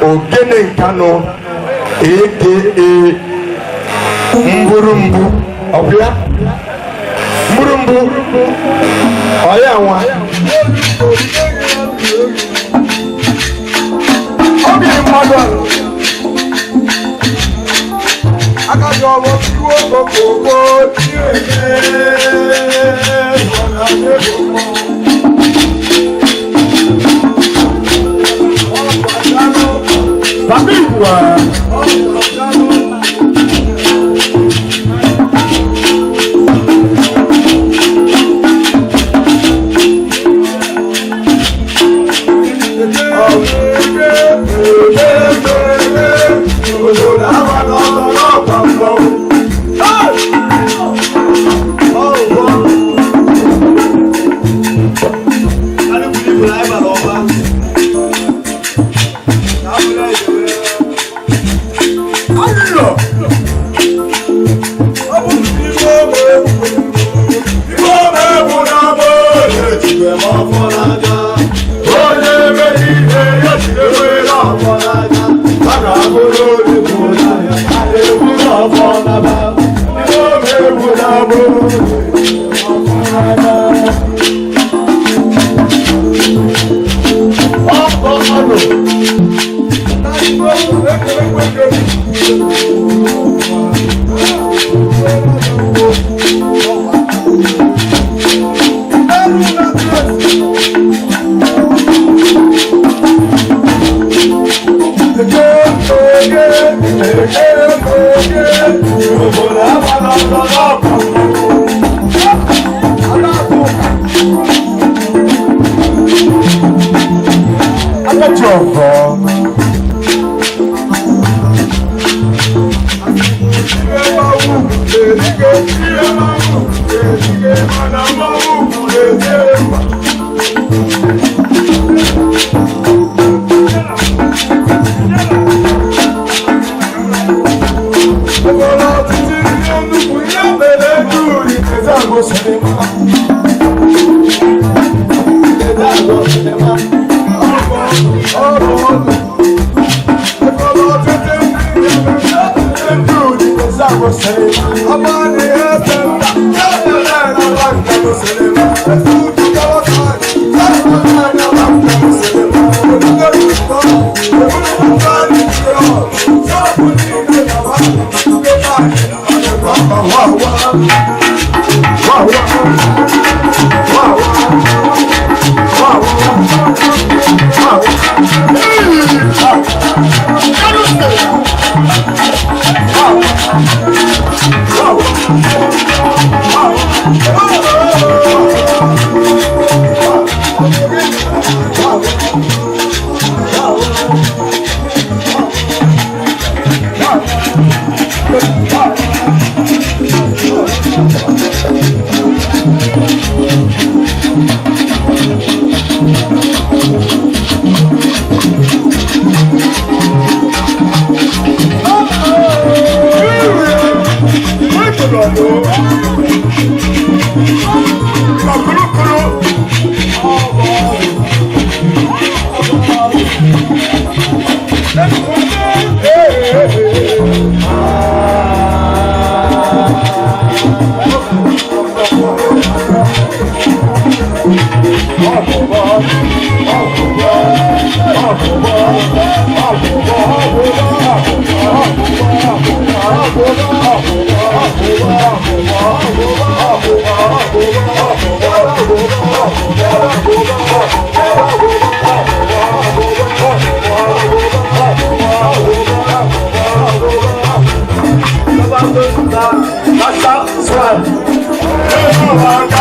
Ogene Nkanu, aka Mburumbu, Ọbịa Mburumbu, ọya nwa. Obi mmadụ a. Aka ji ọrụ iwe okokoko Papi Igwe. Thank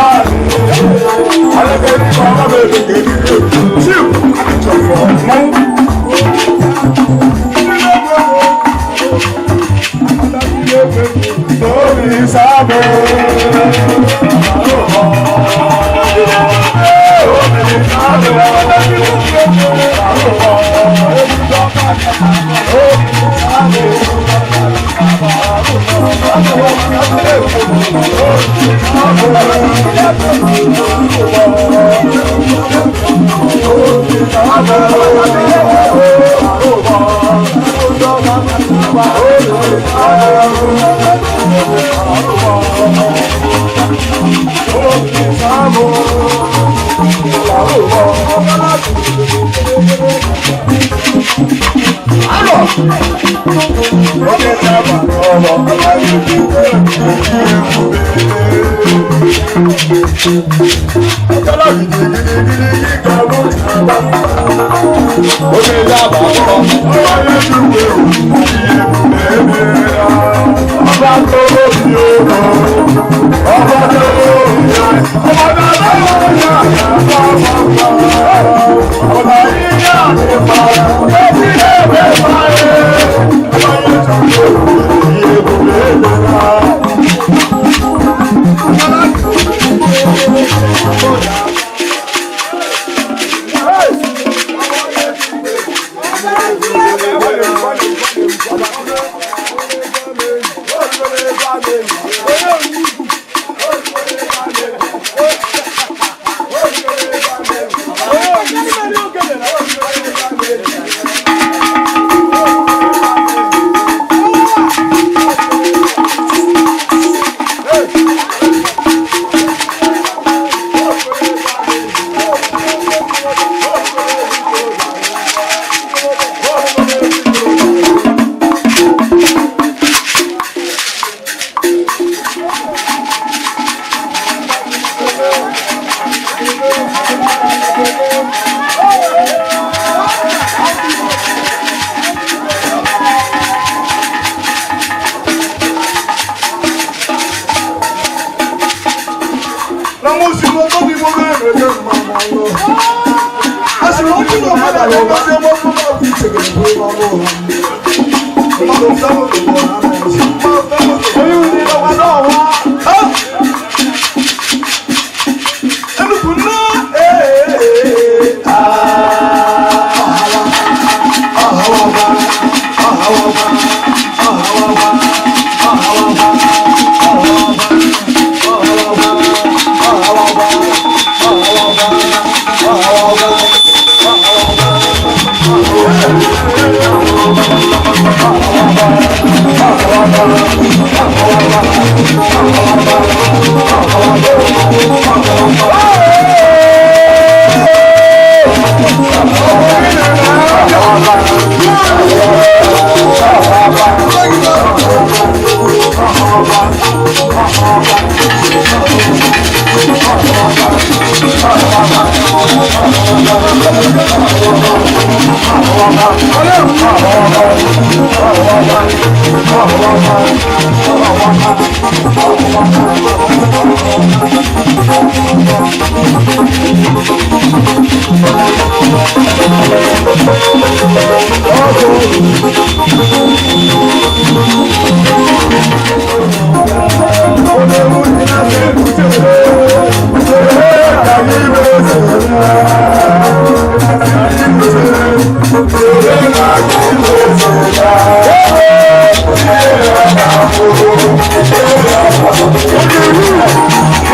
you.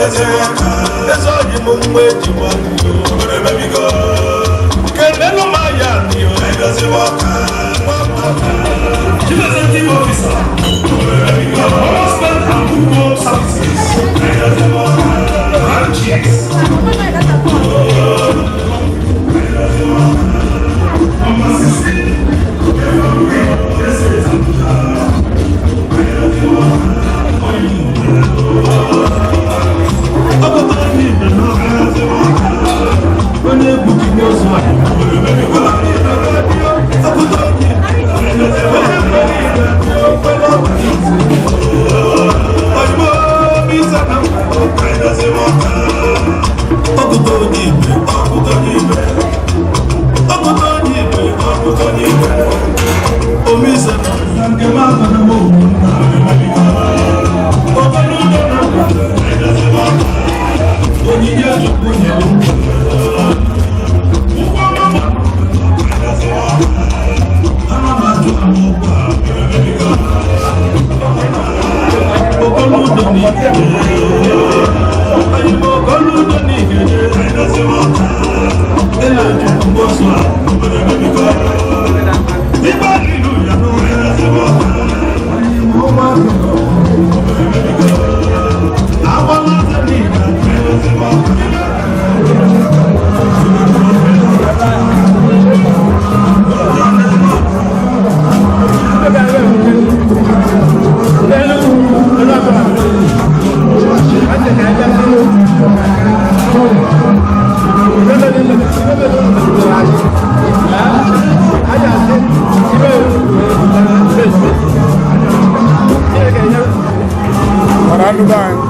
Eze ọyị m nwa eji nwa kelelu m aya dị. Chief Executive Officer, Husband and Google Services, Branches. Number 16, this is onye egwu gị n'ozu a. Ọkụkọ onye igwe, ọkụkọ onye igwe, ọkụkọ onye igwe, ọkụkọ onye igwe, omise na nke m ahụ na m okoludo na onyinye Chukwu nyere m. Ụkwụ ọma ana m ajụ m okoludo na ike oyigbo okoludo na ike ele Chukwu mbosu a ibe haleluya agbalaze n'ike. Mana ndị be anyị.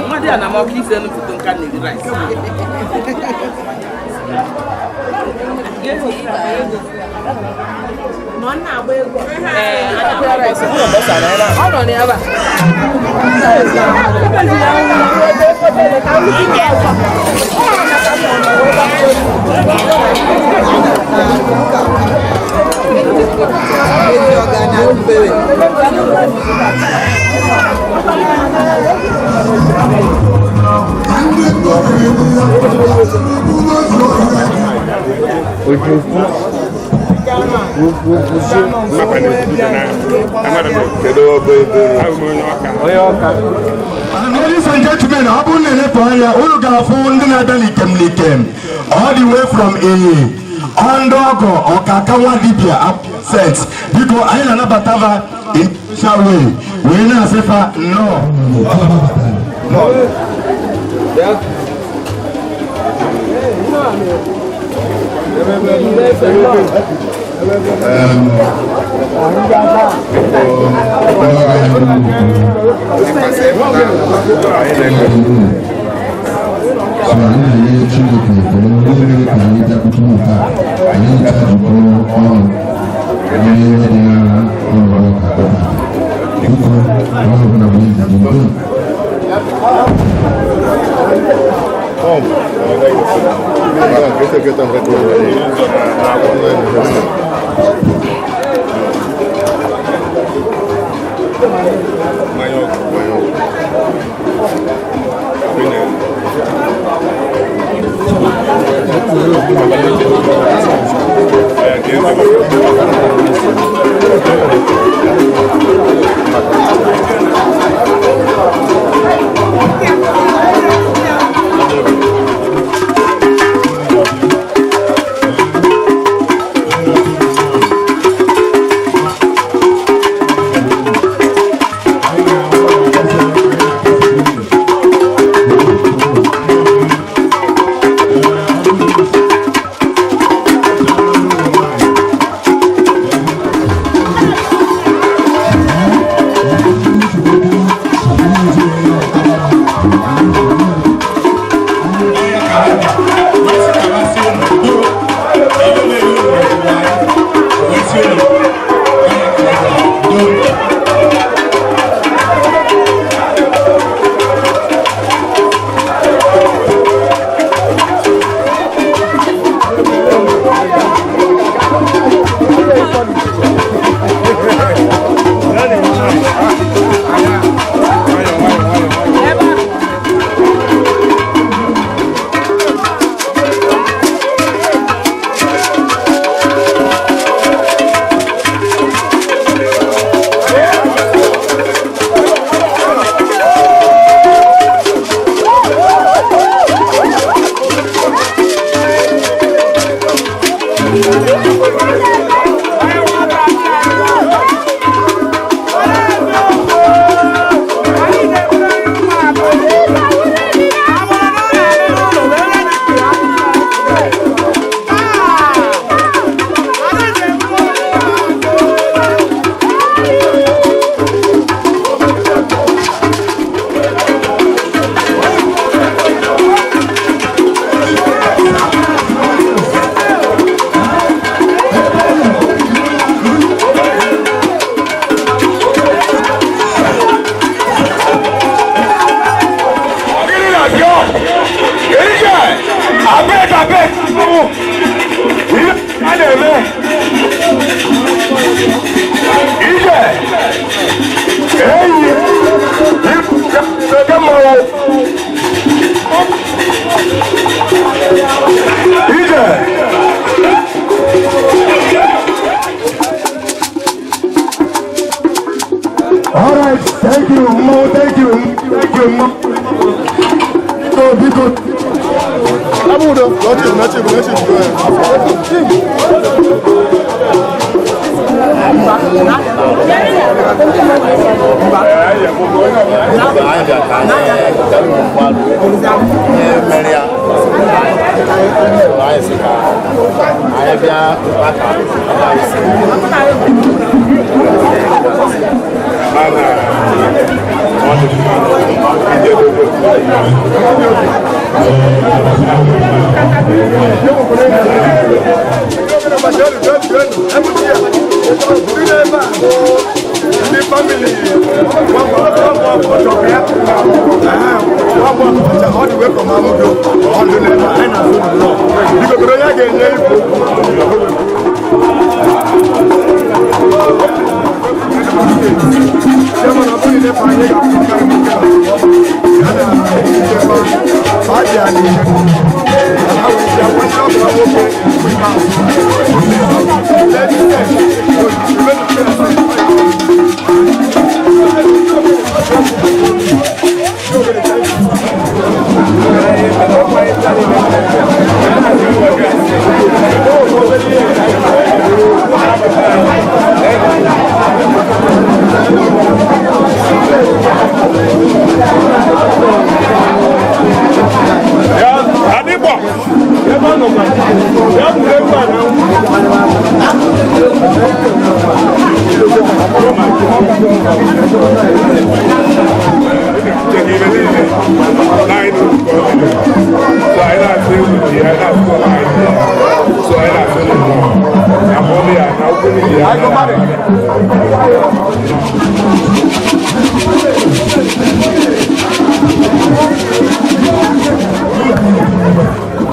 Mmadụ a na m ọkụ ise foto nka na-eri rice. Ọ nọ n'ebe a. Ladies and gentlemen, ọ bụrụ na elepụ anya, unu ga-afụ ndị na-abịa n'ikem n'ikem all the way from Enyi, ndị ọgọ ọkaka nwa dibịa set. Biko, anyị na-anabata ha in special way wee na-asị fa nnọọ. So anyị na-enye Chineke ekele onye mere ka anyị bịakwute taa. Anyị ncha jikọrọ ọnụ nye ihe dị na ụlọ ụka taa. Biko, onye ọbụla bụ izu ndo. All right, thank you, Mo, thank you, thank you, Mo. Biko, biko. Abudo, not you, not you, not you. Ndị family ọ dị wee from Amudo ọ dị n'ebe anyị na-azụ nnọọ biko kedu onye a ga-enye ibu. Chairman, ọ bụghị n'efe anyị ga-afụ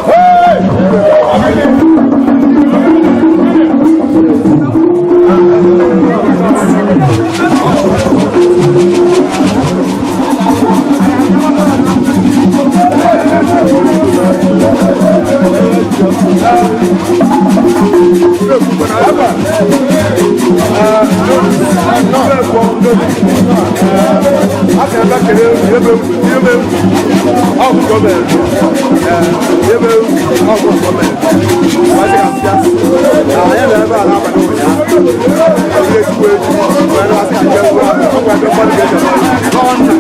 Hey! Ekele ihe mere ihe mere ọ bụ gọọmenti. Ihe mere ọ bụ gọọmenti. Wájú ka bịa. Anyị nọ ebe a n'abalị ụnyaahụ. Ndị ezigbo egwu. Wee na-asị ka njem gbuo. Ọ gwara ndị mmadụ ga-eje n'ọnụ.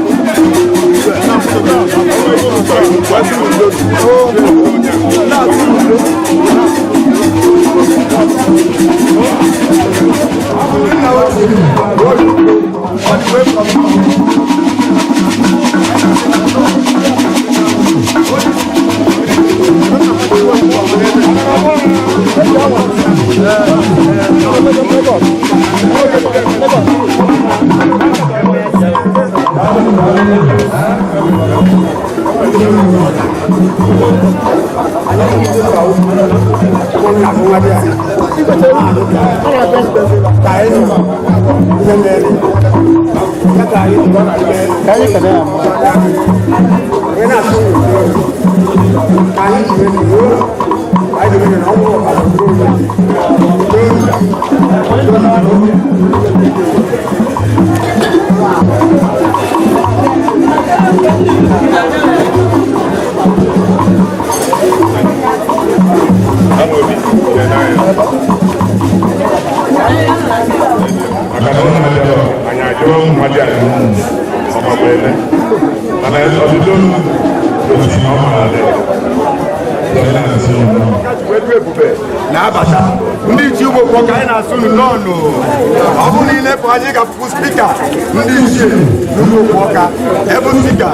Na-abata ndị ichie ugbo kwọ ka anyị na-asụ unu n'ọnụ. Ọ bụrụ na ilepụ anyị ga-afụ spika ndị ichie n'ugbo kwọ ka ebe spika,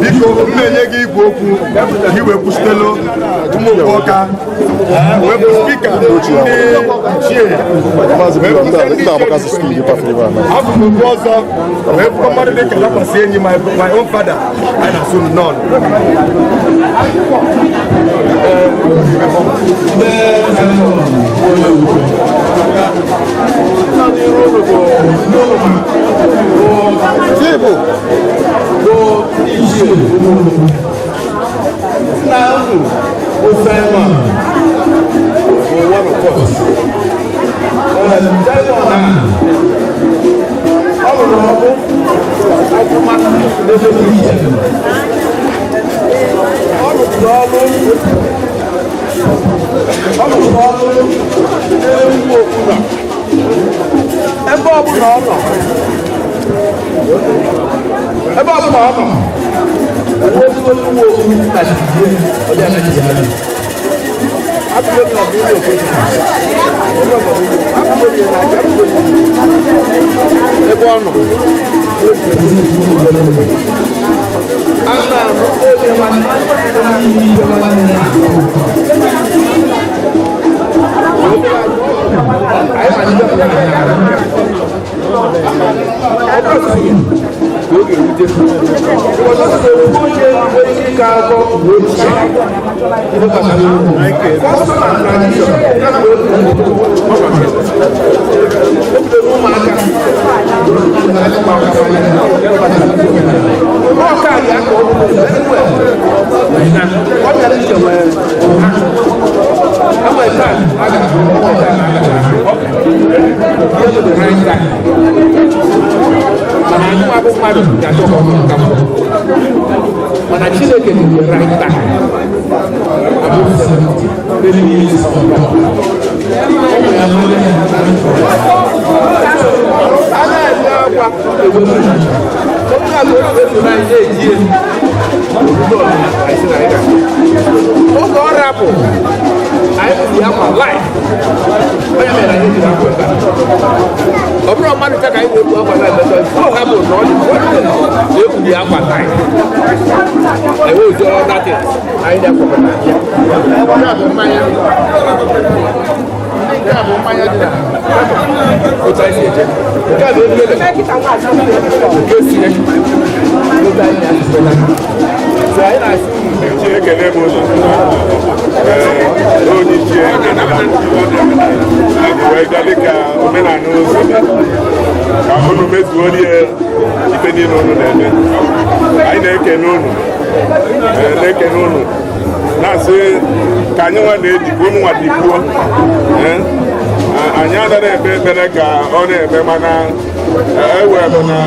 biko m na-enye gị igwe okwu ka i wee kwusitelu ụmụ Okwuọka, wee bụ spika ndị ichie, wee kwụsị ndị ichie. Abụ m okwu ọzọ wee bụkwa mmadụ dị ka dakwasị enyi my own father. Anyị na-asụ unu n'ọnụ. Chibu bụ ichie nna unu bụ Simon bụ one of us. Simon a ọ rụrụ ọrụ ọfụma n'ebe dị iche. Ọ rụrụ ọrụ, ọ rụrụ ọrụ n'Enugwu Okpuna. Ebe ọbụla ọ nọ, ebe ọbụla ọ nọ, ezigbo ugbo okwu na ọ dị anaghị ya. Atụrụ na bụ ụlọ okwu atụrụ na aja ebe ọ nọ. A na-anụ onye nwanne anyị ka ọ ga-erute onye nwere ike ịkọ akụkọ mgbe ochie ihe gbasara custom and tradition. O bidoro ụmụaka ọka ya ka ọ bụ very well. Ọ bịara iche nwere enwere time a ga-ahụ, enwere time a ga-ahụ ihe bụ the right time, mana anyị nwa bụ mmadụ ga-achọ ka ọ bụrụ ka mbụ, mana Chineke dị the right time abụ 70 many years on top. Ụmụ ya a na-eme akwa ewepụ otu a ka o si eso anyị na-eji elu anyị sị na anyị ga oge ọ rapụ anyị bụ ya akwa live. Onye mere anyị jiri akwa ebe a, ọ bụrụ mmadụ ka anyị na-ekwu akwa live ebe ọ hapụ na ọ dị na-ekwuri akwa live, enwe ụdị other things anyị na-akwakọta ya. Nke a bụ mmanya, nke a bụ mmanya dị na otu anyị si eje. Nke a bụ ebele nke sie otu anyị na-asịsịta. So anyị na-asị unu. Ekele m unu. Ee, onye ichie anyị wee bịa dịka omenala ụzọ dị ka unu mezuo rie ife niile unu na-eme. Anyị na-ekene unu. Ee, na-ekene unu, na-asị ka anyị nwa na-eji ka unu nwa dịkwuo. Ee, anyị anaghị ekpe ekpere ka ọ na-eme, mana ewe bụ na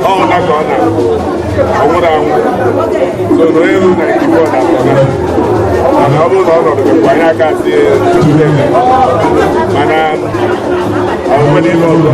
ọ na ka ọ na Ọ nwụrụ anwụ. So na onye ruru 94 na atọ na mana ọ bụrụ na ọ nọdụ mgbe anyị aka si Chineke mana ọ nwere ihe ọzọ.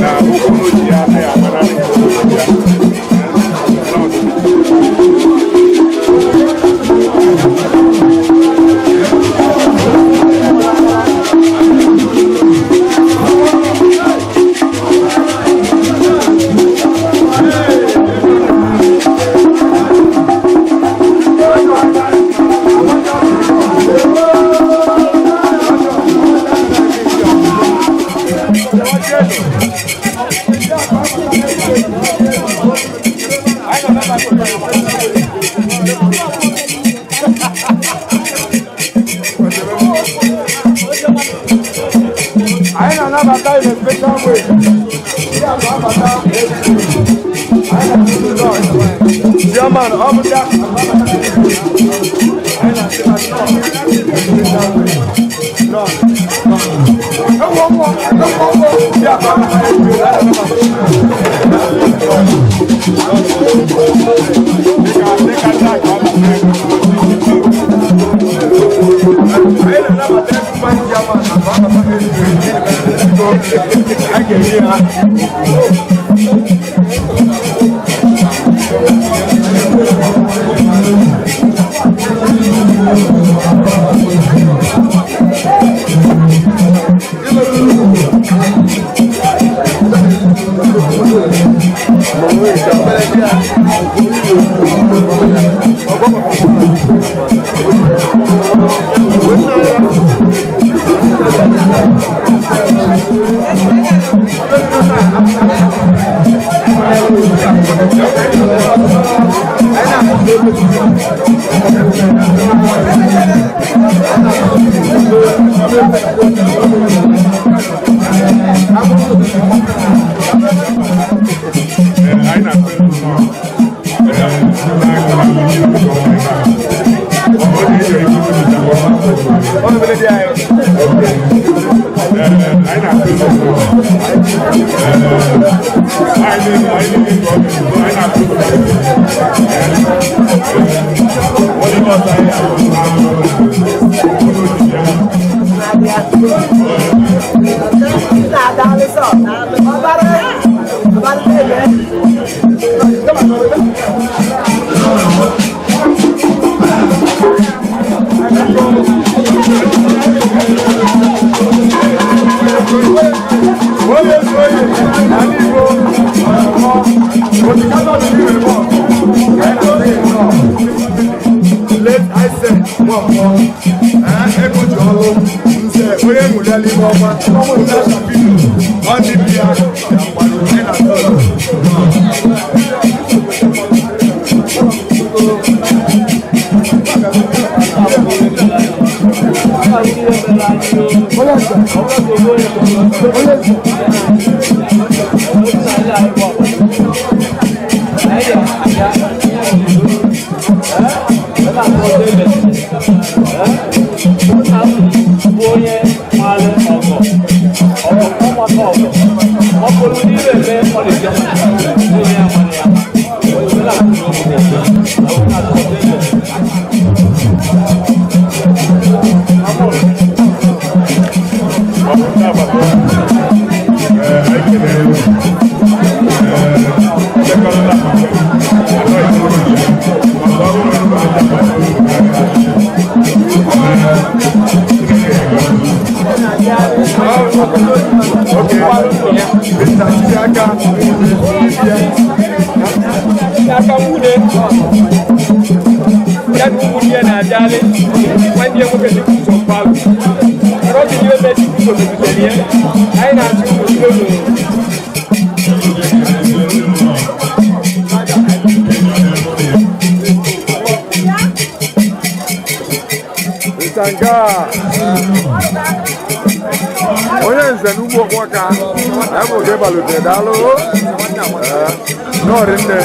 Na ụkwụ n'oji ya anaghị amara ya. Anyị na-anabata in a special way. Ndị a na-abata anyị na-asị Lord. Chairman, ọ bụ ndị a na-abata anyị na-asị na Lord in a special way. Lord, Lord. Ewu ọmọ, ewu ọmọ. Ndị a na-abata anyị na-anabata everybody chairman na abata I can hear. Late Isaac Nwankwo, ego ji ọlụ nze onye ṅụrịala ihe ọma ụda Shapiro ọ dị bịa ya mgbado ị na Nna m bụ onye maara ọgọ ọmaka ọgọ ọkụrụ n'ime eme ọ na-eji onye ya mara ya onye na-atụ n'obi na-eme Aka nwunye ya na ụmụnne ya na-abịalị nwanne ya nwoke dịka ụzọ mgbaru mana ọ dị n'ime ebe dịka ụzọ mebutere ya anyị na-achụ ụmụ ụlọ. Ntanga onye nze n'ugbo ọkwaka ebe oge balute daalụ nọọrị nne.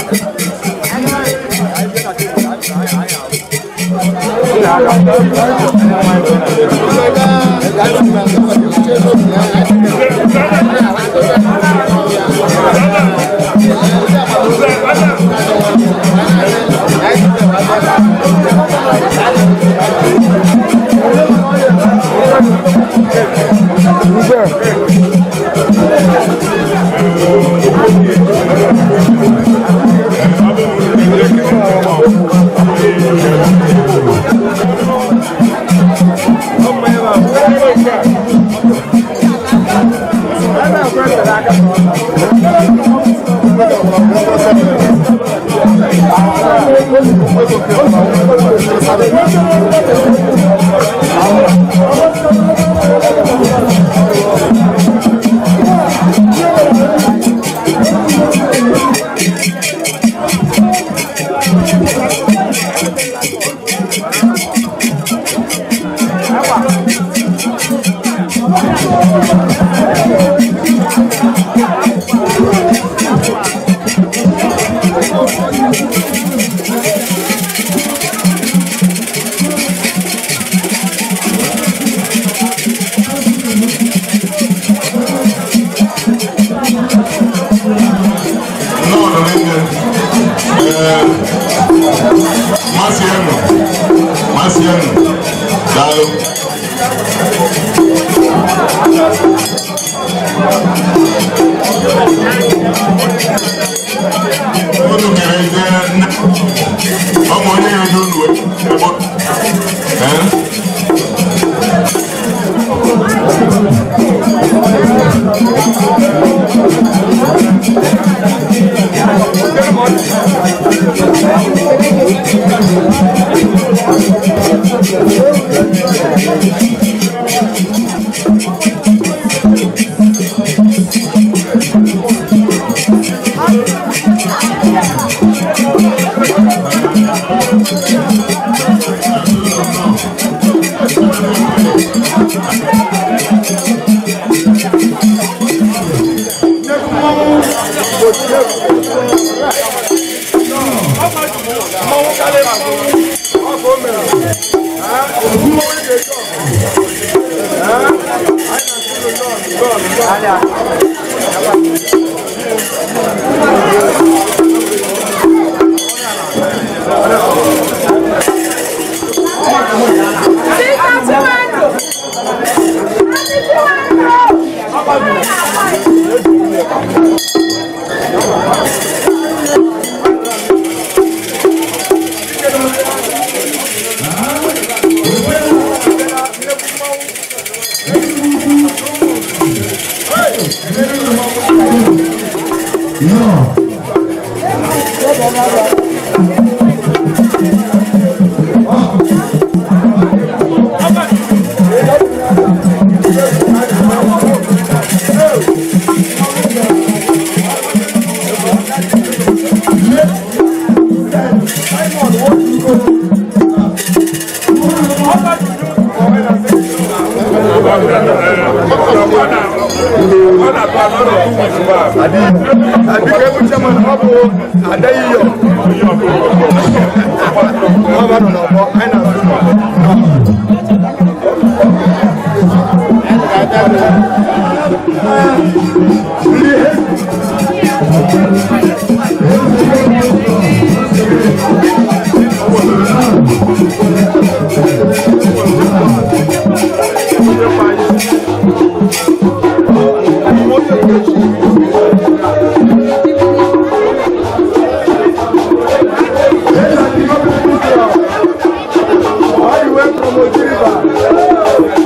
From Oji River.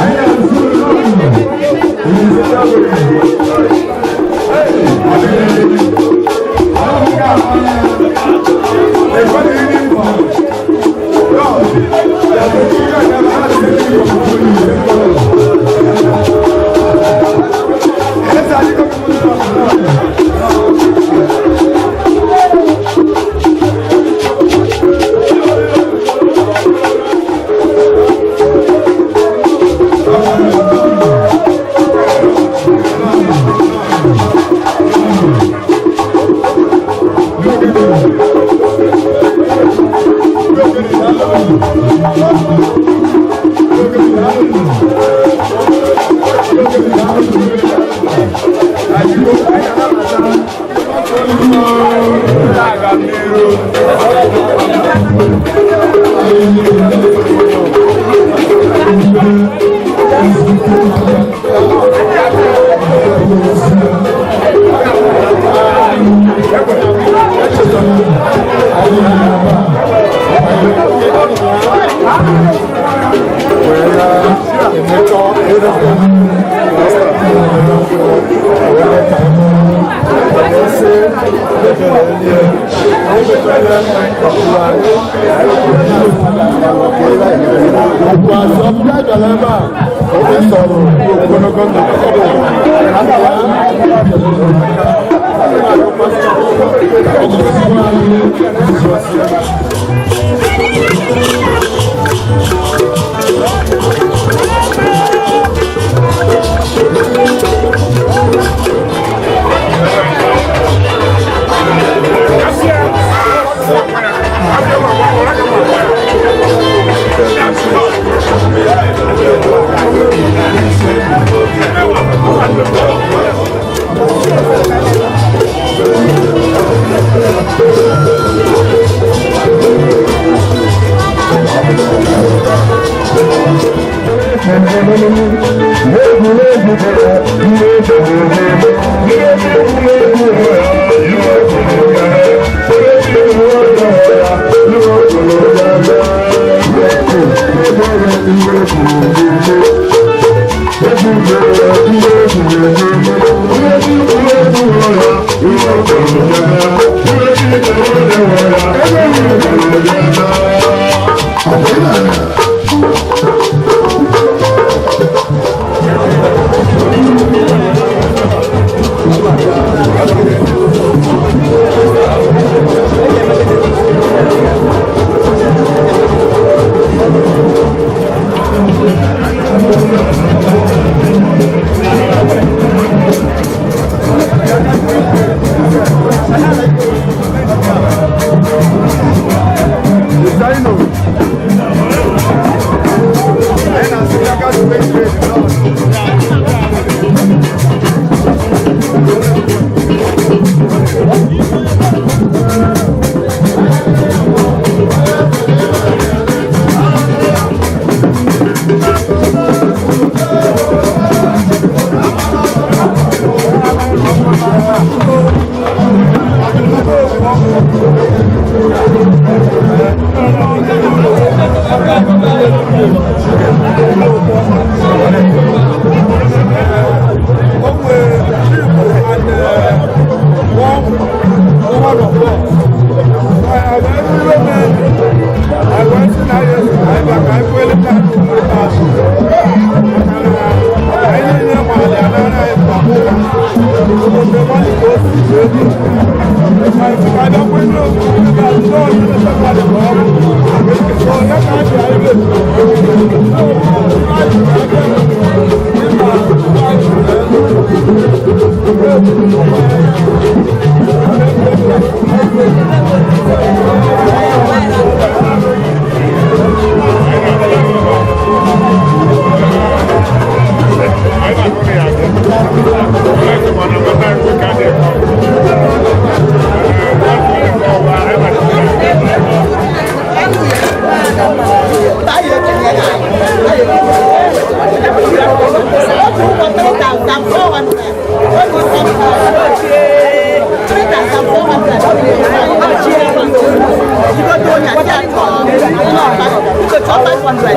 Anyị na-asị unu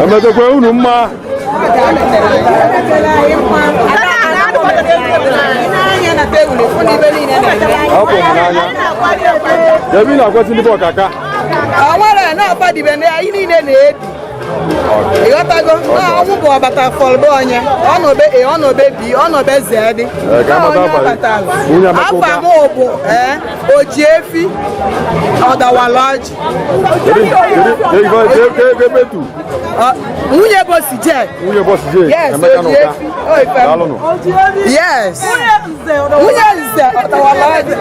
Emetekwe unu mma. Ọ bụ n'anya. Ebe ị na-akwasị ndị bụ ọkaka. O nwere na-akwadebe na anyị niile na-ebi, ịghọtago na ọnwụ bụ ọbata fọlbe onye ọnọbe A, ọnọbe B, ọnọbe Z dị. Ee, ka amata Onye afa gị. ọbatala. Nwunye Amaka Afa Ụka. m bụ ee oji efi ọdawala ọjị. Kedu ebe etu? Nwunye bosi je. Nwunye bọsị je. Yes, Emeka na oji Ụka. efi. O, ife m. Daalụnụ. Yes, nwunye nze ọdawala ọjị.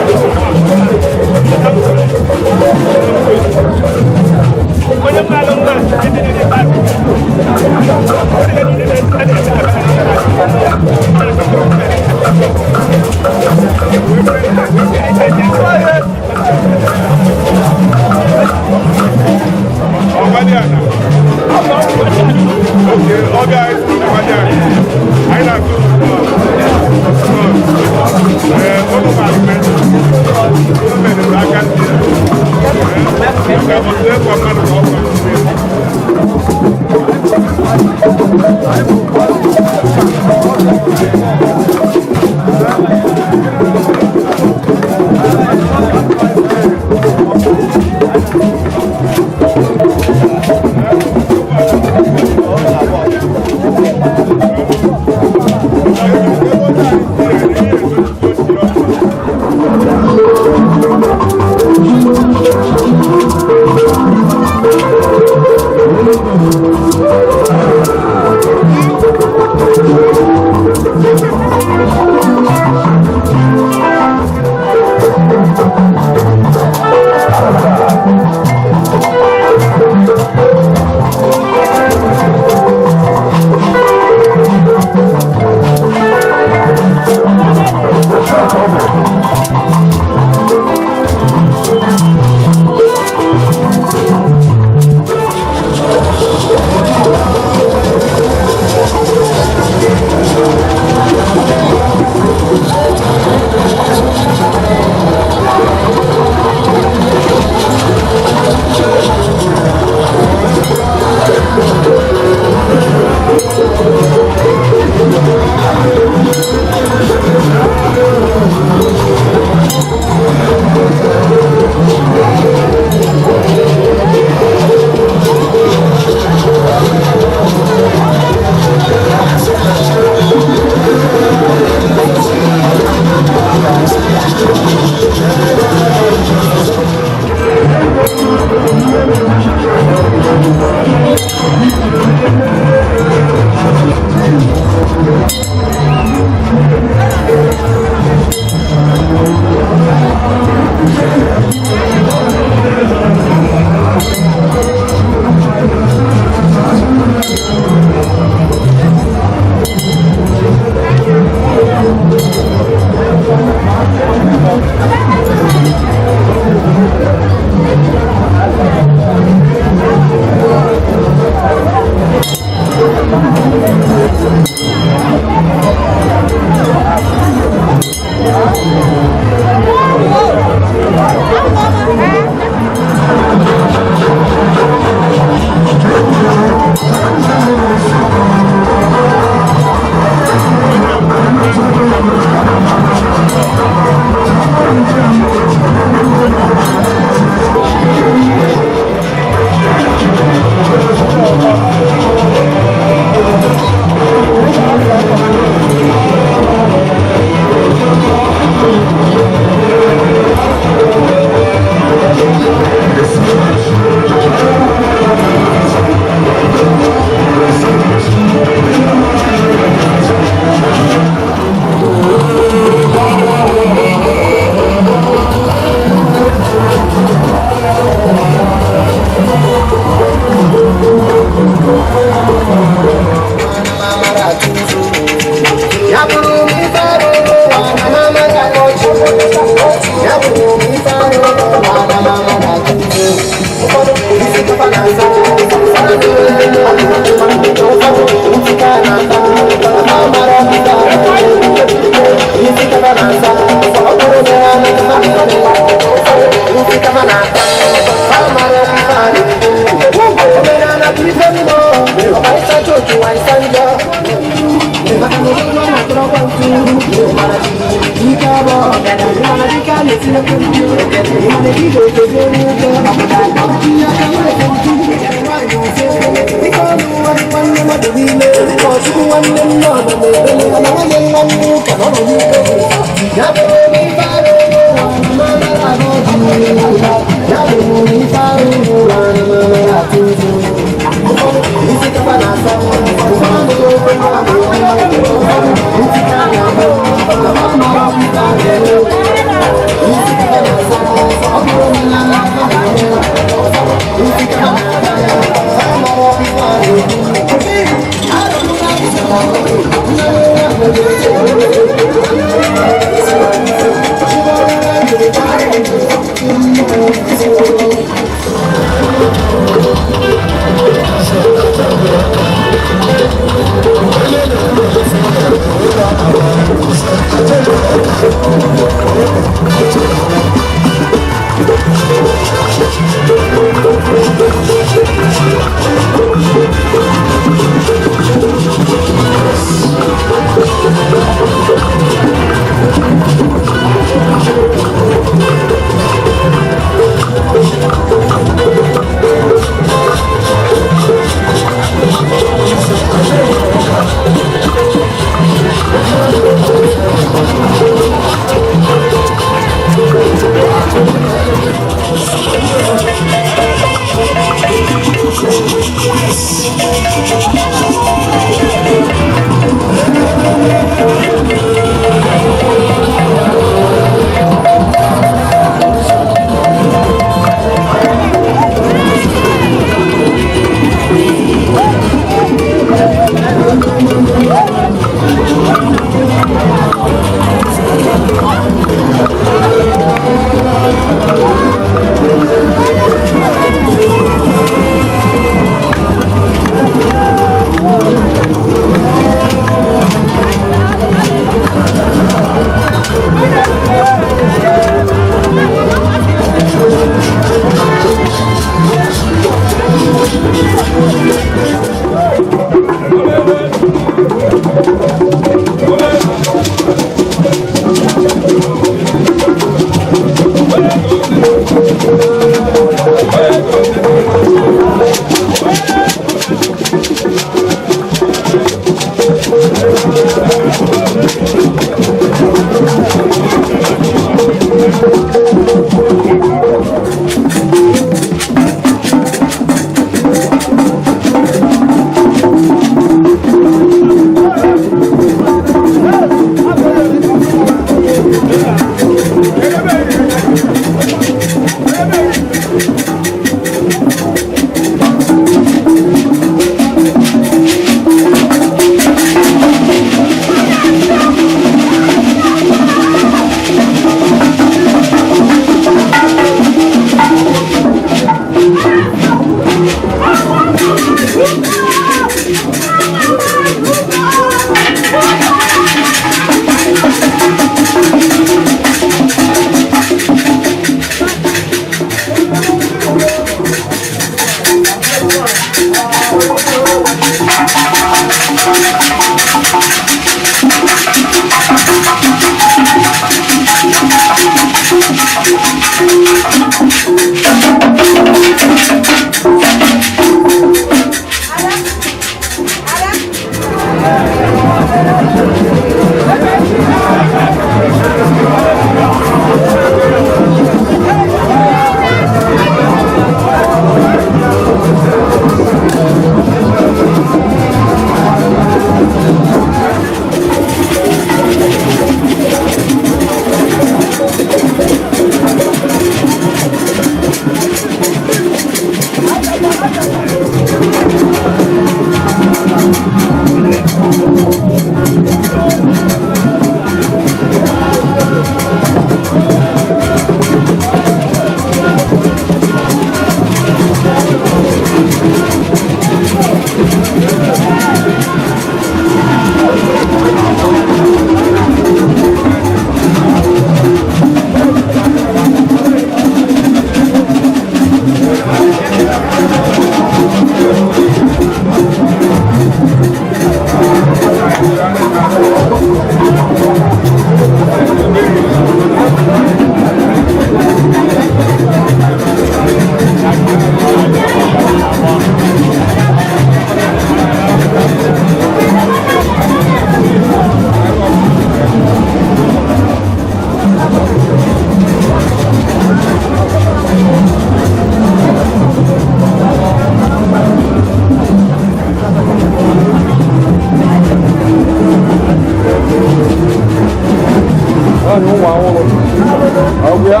Ọ bụ ya?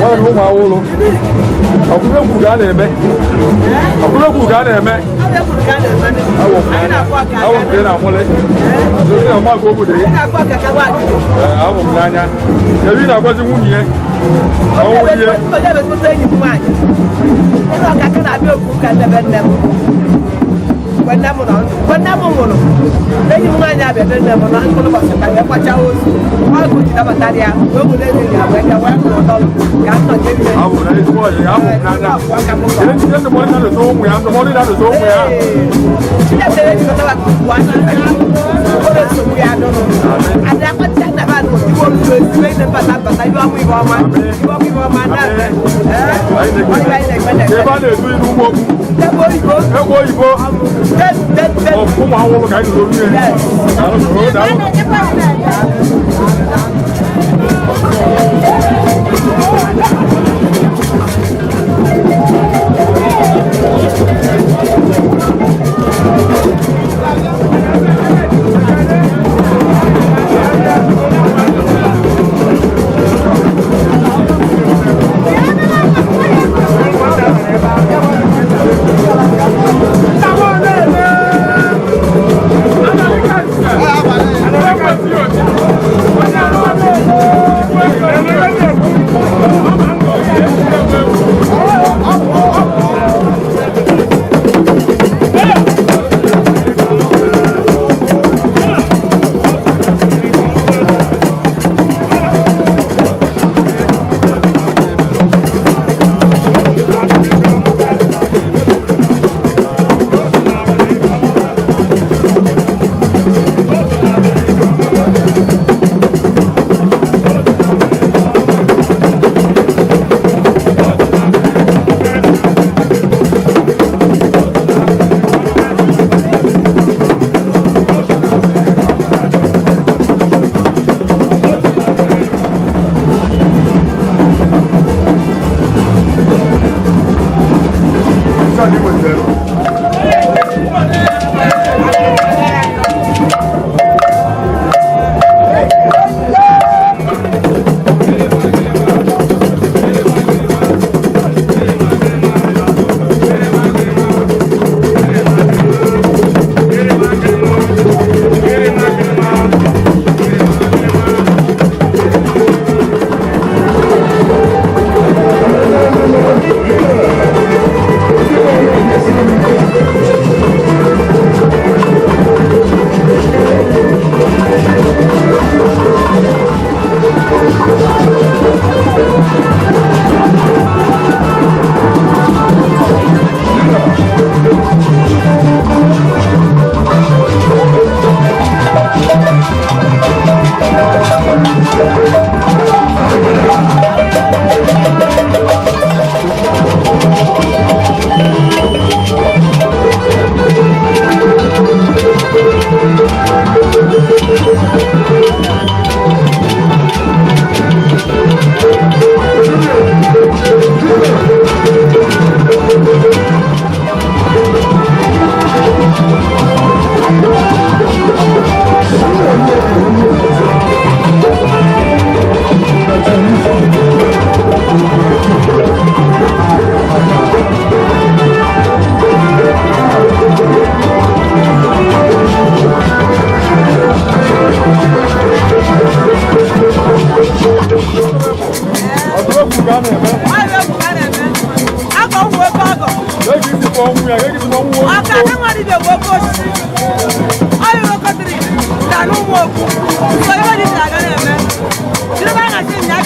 Nwaanyị ụmụ awụlụ. Ọkwụrụ ekwu ka a na-eme. Ọkwụrụ ekwu ka a na-eme. Awọ m n'anya. Awọ m ka ị na-amụlị. Ị na-ama ka obodo gị. Ee, awọ m n'anya. Kedu ị na-agwazi nwunye ya? Ọ nwunye ya. Nwanne m nwụrụ, enyi m nwaanyị abịa be nne m na mkpụrụ ụbọchị ka bịa kwacha ozu ọgụ ji nabatara ya wee were eze ya wee bịa wee kụrụ dọlụ ka m nọjee nne. Awọ na ezigbo ọyị, awọ m n'anya. Kedu ndị ndụmọdụ na-adụta ụmụ ya? Ndụmọdụ na-adụta ụmụ ya. Chineke ejikọtara ugbu a ụfọdụ nsogbu ya dụrụ ada akpacha nna ha nụ iwe olu ezigbo eze mbata mbata iwe ọma iwe ọma iwe ọma iwe ọma na-eme. Ebe a na-edu ilu ụmụ okwu. Egbe oyibo. Egbe oyibo. Ụmụ awụlụ ka anyị nụrụ olu ya. Daalụ, daalụ.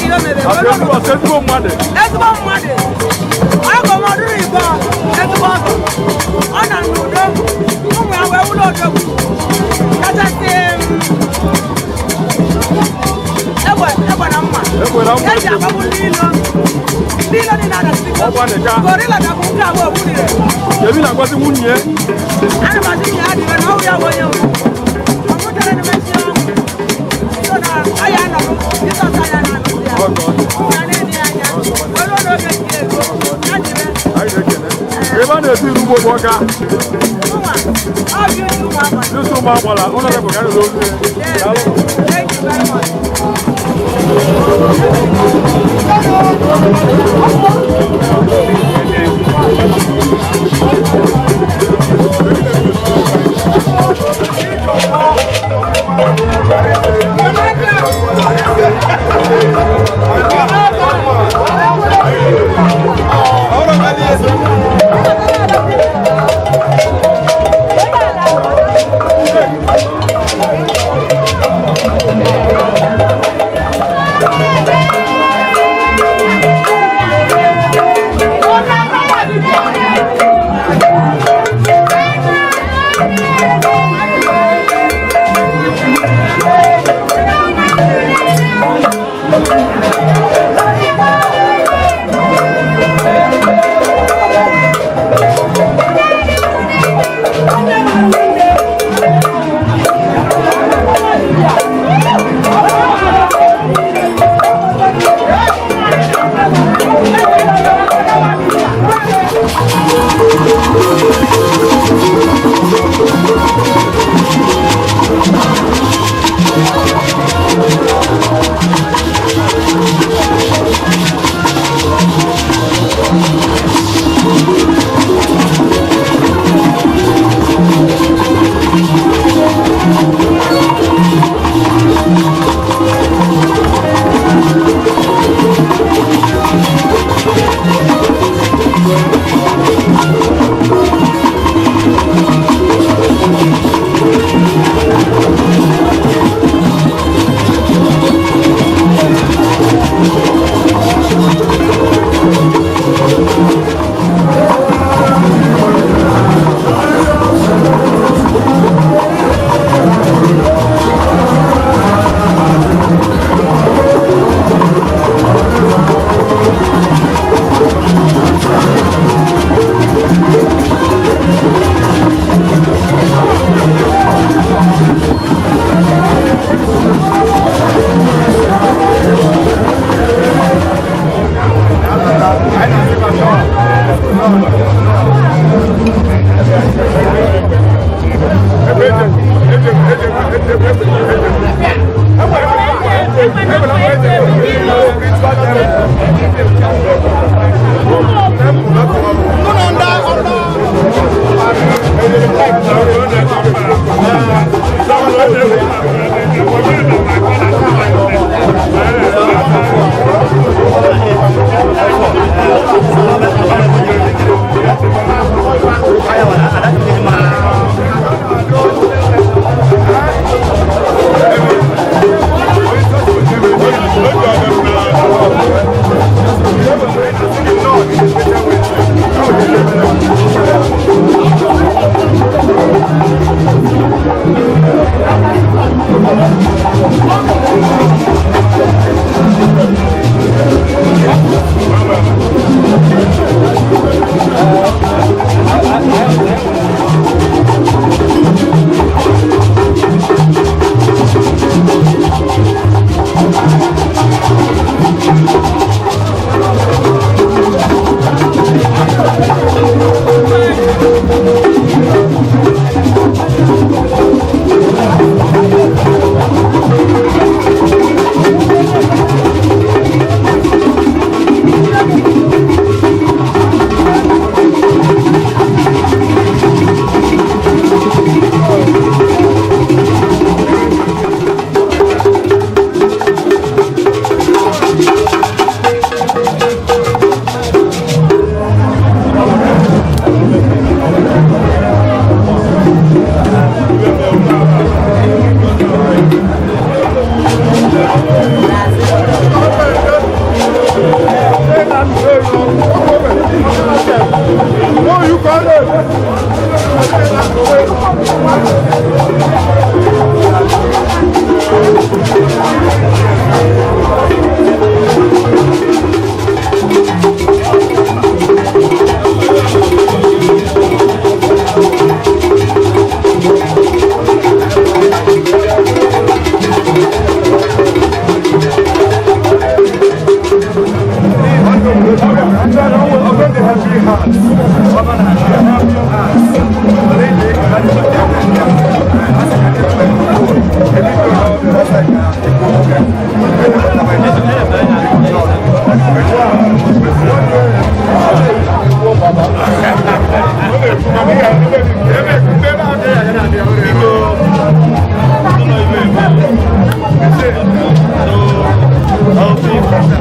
Ezigbo mmadụ. Ezigbo mmadụ. Ọgọ m ọdụrụ igbo ezigbo ọgọ. Ọ nọ n'udo. Ụmụ ya wee wụlọ odogwu. Kachasị egbe egbe na mma. Eji agbagbu ndị ilo. Ndị ilo dị na-adasị. Gorilla ga-abụ nke abụọ ogbunire. Kedu na-agwazi nwunye ya? Ana m asị nwunye ya dịbe na ọ bụ ya bụ onye mbụ. Ọ mụtara na mmechi ọnwụ. So na ọ ya anọrụ, Jizọs anya na-anụ ya. Ụmụ ya na-enye ya anya. Were n'oge nke ego. Ya dịbe. Ebe a na-etu ilu ugbo bụ ọka. Ụmụ a, ọ bụ ụmụ agbala. Ndị ụmụ agbala, ụlọ bụ ka a na-olu. Daalụ. very much.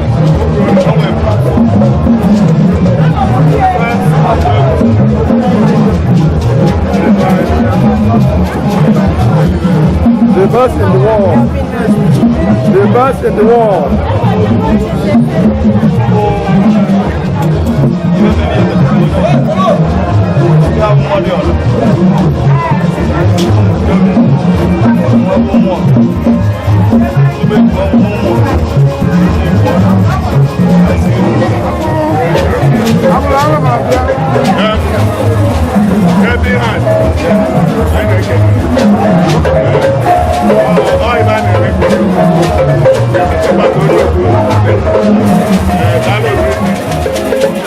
O nwere platform. The best in the world. The best in the world. Happy hand. Anyị na-ekele. Ọ ebe a na-eme ịgbata onye okwu. Ee, daalụ oriri.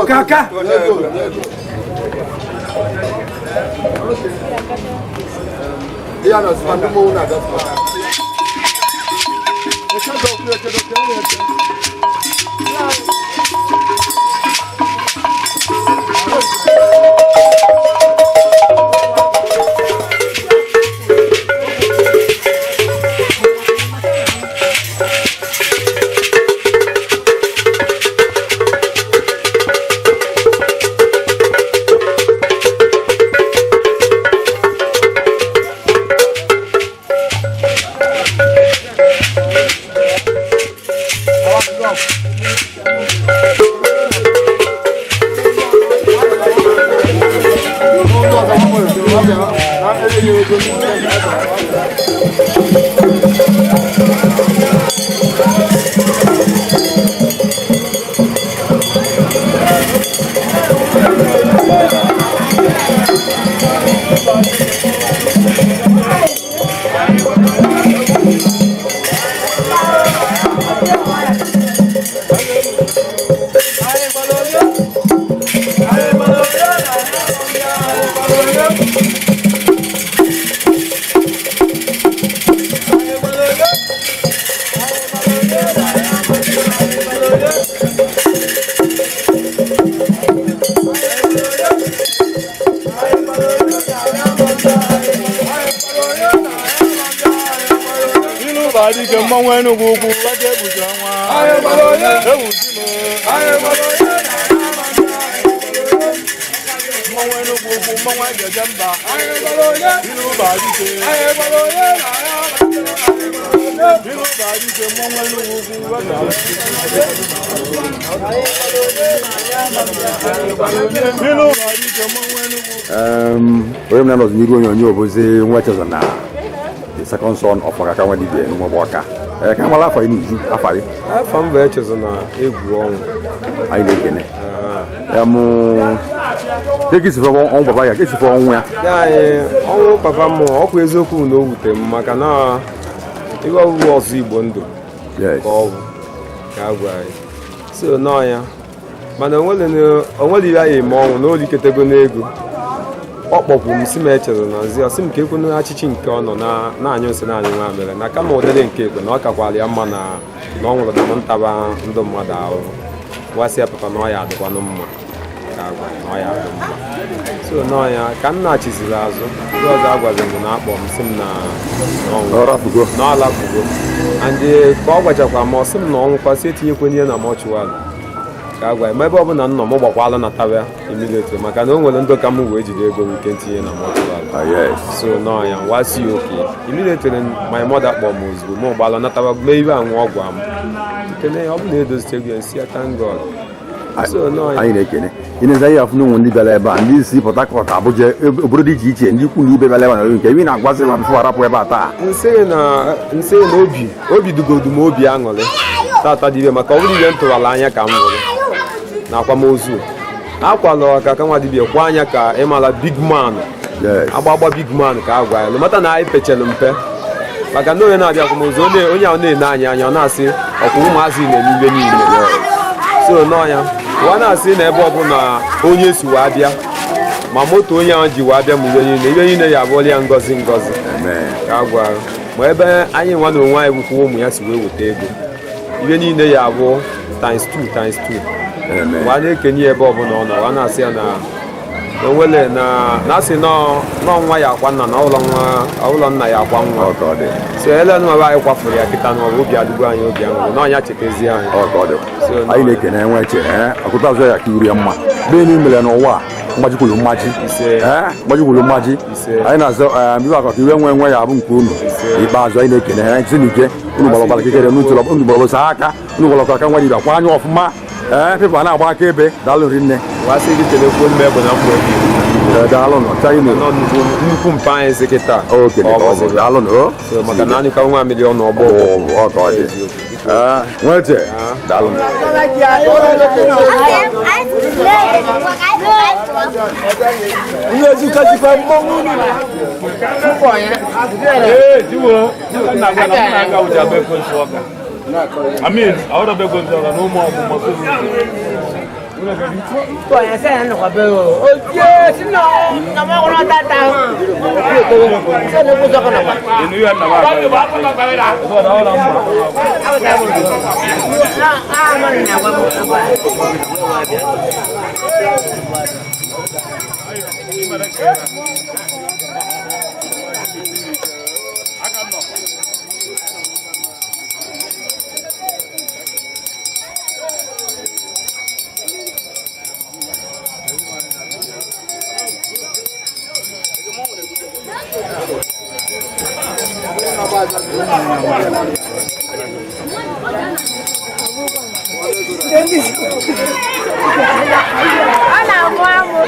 Kaka. Dike mmanwụ Enugu ukwu aka ekpuchi ọnwa ewu ji m mmanwụ Enugu ukwu mmanwụ ejeje mba ilu ba dike ilu ba dike mmanwụ Enugu ukwu aka ilu ba dike mmanwụ Enugu. Onye m na-anọzi n'iru onyonyo bụzi nwa Echezona, the second son of Ọkaka nwa dibia n'Ụmụgba Ọka. Ee, ka amala afọ n'uju afọ gị. Afọ m bụ Echezona Egwu Ọnwụ. Anyị na-ekene ya mụ ka esi fọ ọnwụ papa ya, ka esi fọ ọnwụ ya. Ya anyị ọnwụ papa m, ọkwa eziokwu na o wute m maka na ihe ọbụbụ ọzọ Igbo ndụ ka ọ bụ ka a gwa anyị so nọọ ya, mana onwere ihe anyị eme ọnwụ na oliketego n'ego. Ọ kpọkwu m si m Echezona nzi, ọ sị m ka ekwenu achịchị nke ọ nọ na-anyụ nsị na-anyụ nwa mere na kama ụdịrị nke ekwe na ọ kakwara ya mma na ọ nwụrụ na m ntaba ndụ mmadụ ahụhụ. Wasị ya papa na ọ ya adịkwanụ mma ka agwa na ọ ya adị mma. So nọọ ya ka m na-achịziri azụ ndị ọzọ agwazi m na akpọ m sị m na na ọ lapụgo and ka ọ gwachakwa m, ọ sị m na ọ nwụkwasị etinyekwenye ya na mortuary ka agwa ya ma ebe ọbụla m nọ m gbakwala na tabịa immediately maka na o nwere ndụ ka m wee jide ego m nke ntinye na mortuary. So nọọ ya wasị ya oke immediately my mother kpọọ m ozugbo m gbala nataba mee ibe anwụ ọgwụ m nkene ọ bụ na edozite gị nsị ya, thank God. So nọọ ya. Anyị na-ekene ịneza ihe afụ n'ụmụ ndị bịara ebe a, ndị si Port Harcourt, Abuja, obodo dị iche iche, ndị ikwu na ibe bịara ebe a na nke ebe ị na-agwazi ma before arapụ ebe a taa. Nsị na obi dugodu m obi aṅụrị tata dị ibe maka ọ bụrụ ihe m tụwara anya ka m hụrụ na akwamozu akwala Ọkaka nwa dibia kwa anya ka ịmala big man agbagba big man ka a gwa ya mata na anyị pechere mpe maka na onye na-abịa akwamozu onye ahụ na-ene anyị anya ọ na-asị ọkwa ụmụazị na-eme ibe niile. So nọọ ya ụwa na-asị na ebe ọbụla onye si wee bịa ma moto onye ahụ ji wee bịa ma ibe niile ya abụọla ya ngọzi ngọzi ka a gwa. Ma ebe anyị nwa na onwe anyị bụkwa ụmụ ya si wee weta ego, ihe niile ya abụ times 2 times 2. Mgbe a na-ekenye ya ebe ọbụla ọ nọ, a na-asị ya na onwele na na-asị nọ nwa ya akwa nna na ụlọ nwa ụlọ nna ya akwa nwa. So ele nụ anyị kwafuru ya kịta na obi adịgo anyị obi aṅụrị na ọnya chetazie anyị. Ọ ka ọ dị. Anyị na-ekene nwa eche ọkụta azụ ya ka iru ya mma bee n'imere n'ụwa a, mmaji kwuru mmaji, mmaji kwuru mmaji. Anyị na-azọ ibe akọ ka iwe nwe nwe ya bụ nke unu ikpeazụ. Anyị na-ekene ha si n'ike unu gbara ọgbara kekere unu tụrụ unu gbara ọsọ aka unu gbara ọkọ aka nwa dibịa kwa anya ọfụma. Pepụ a na-agba aka ebe. Daalụ rinne. Wasị gị kelekwuo mme bụ na mgbe. Daalụ nọ, china. Nọ nnukwu mpa anyị si kịta. Oke, daalụ nọ. So maka na anyị ka nwa milion ọgbọ. Ọ ka ọ dị. Nwete, daalụ nọ. Ee, jiwo, nna gwa na mụ na-aga ụja bụ ekwensu ọka. I mean, ọ bụ ekwensu ọka na ụmụ ọmụmụ. Kò sẹ́yìn nìkan bẹ́ẹ̀ o. Ojú sínú ọmọkùnrin tata. Sẹ́ni kó sọ́kọ̀ nàgbà. Inú yóò nà wá. Ọ na-amụ amụ.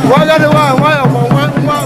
Nwayọ nwayọ nwa nwa.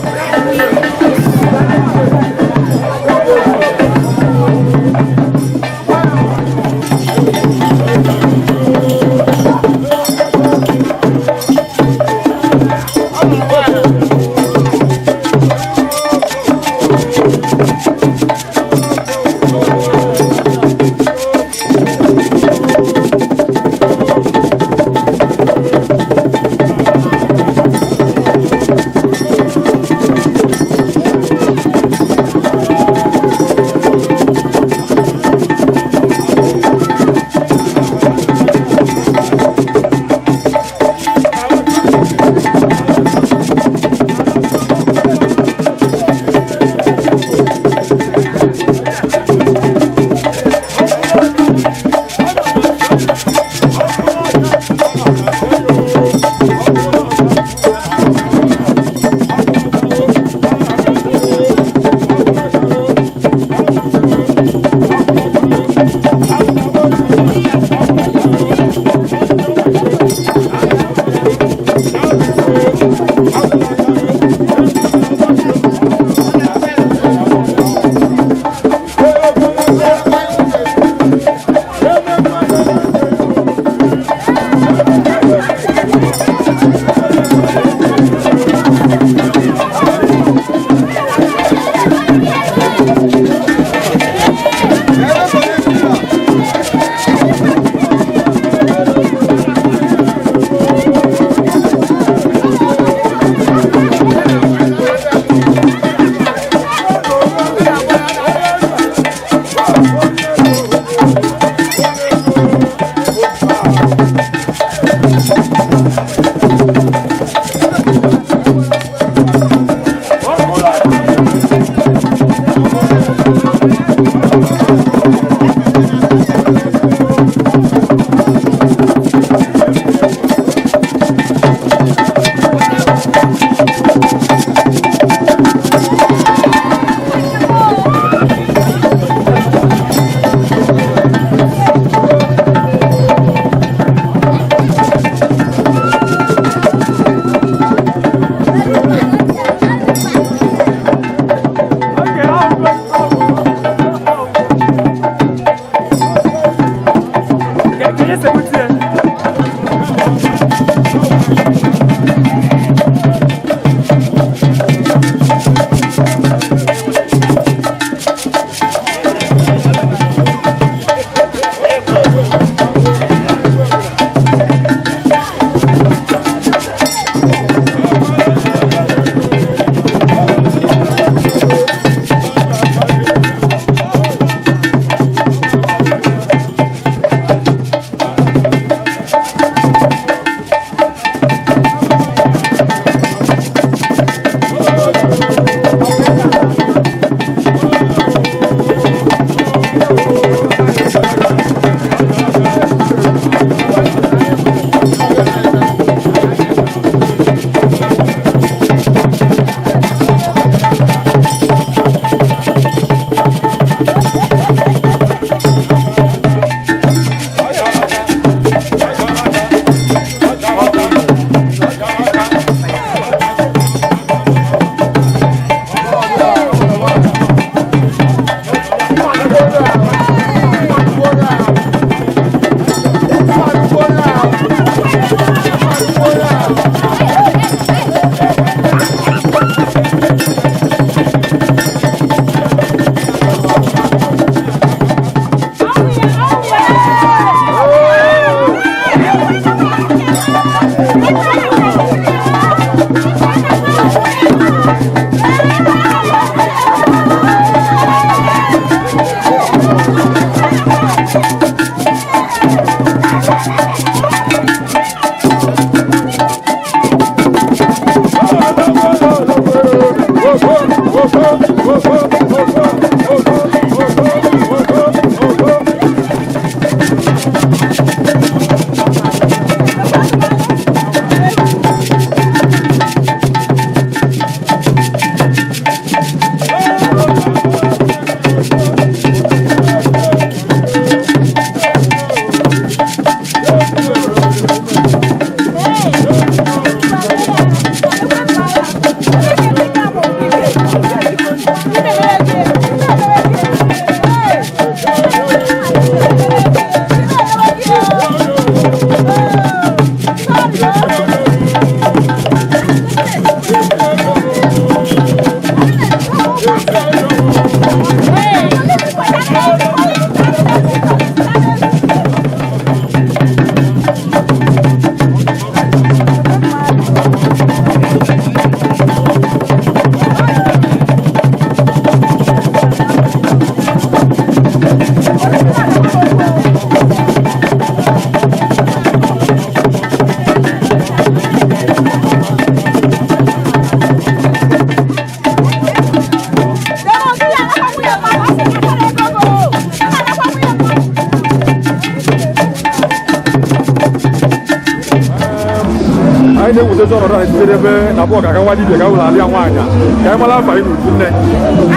Nchịkọtazi ọnọdụ anyị sitere ebe na bụ ọkaka nwa dibịa ka ụlọ alịa nwaanyị a. Ka anyị mara afa anyị n'uju nne.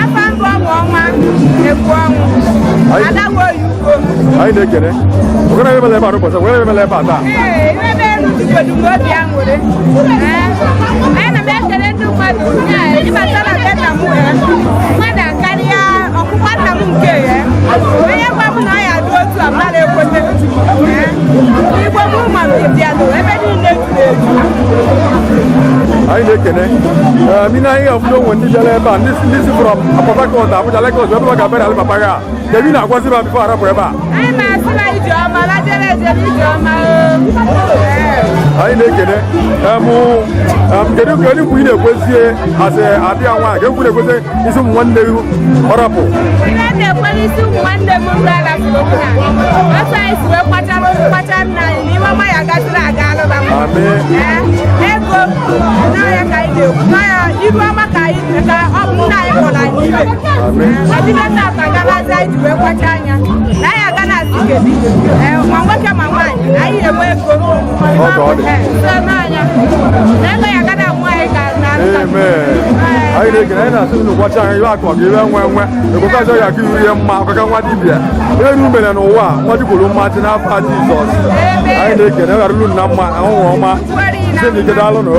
Afa mbụ ọnwụ ọnwa egwu ọnwụ adagbo oyuko. Anyị na-ekene. Okene emela ebe a n'ụbọchị, were emela ebe a taa. Ee, iwe m elu jugodu m obi aṅụrị. Ee, ana m ekele ndị mmadụ ya ịbata na be nna m wee mmadụ akarịa ọkwụkwa nna m nke ya. Onye gwa m na ọ ya dị otu a mmadụ ekwete. Ee, Igbo m ma m bịanụ ebe niile juru eju. Anyị na-ekene. Ee, mina anyị ga-afụdo onwe ndị bịara ebe a, ndị si from Port Harcourt, Abuja, Lagos, ebe ọ ga-abịa ala papa ga. Kedu ị na-agwazi ba before arapụ ebe a? Anyị ma-asị na ije ọma, lajere ejere ije ọma o. Anyị na-ekene. Kedu kedu nkwa ị na-ekwezie asị adị ya nwaanyị? Kedu nkwa ị na-ekwezie isi ụmụ nwanne gị ọrapụ? Ihe m na-ekwere isi ụmụ nwanne m ndị alafụrụ m ha otu anyị si wee kpachara kpacha nna anyị na iwe ọma ya gaziri aga alụba m. Amen. Ee, ego n'ọya ka anyị na-ekwu n'ọya iru ọma ka anyị ka ọ bụ nna anyị kpọrọ anyị ibe. Ọdịbe tata galazi anyị ji wee kwacha anya na anyị aga na asị kedu. Ee, ma nwoke ma nwaanyị anyị enwe ego. Ọ ka ọ dị. Ee, so n'anya na ego ya agada nwa anyị ka na Amen. Anyị na-ekene, anyị na-asị unu gwacha anyị iwe akụ ọga iwe nwe nwe ekwekọta ya aka iru ihe mma ọkaka nwa dibịa ihe unu mere n'ụwa a, nwa dikwuru mma dị n'afọ a Jizọs. Anyị na-ekene ọ ghara unu na mma ahụhụ ọma site n'ike daalụ nụ.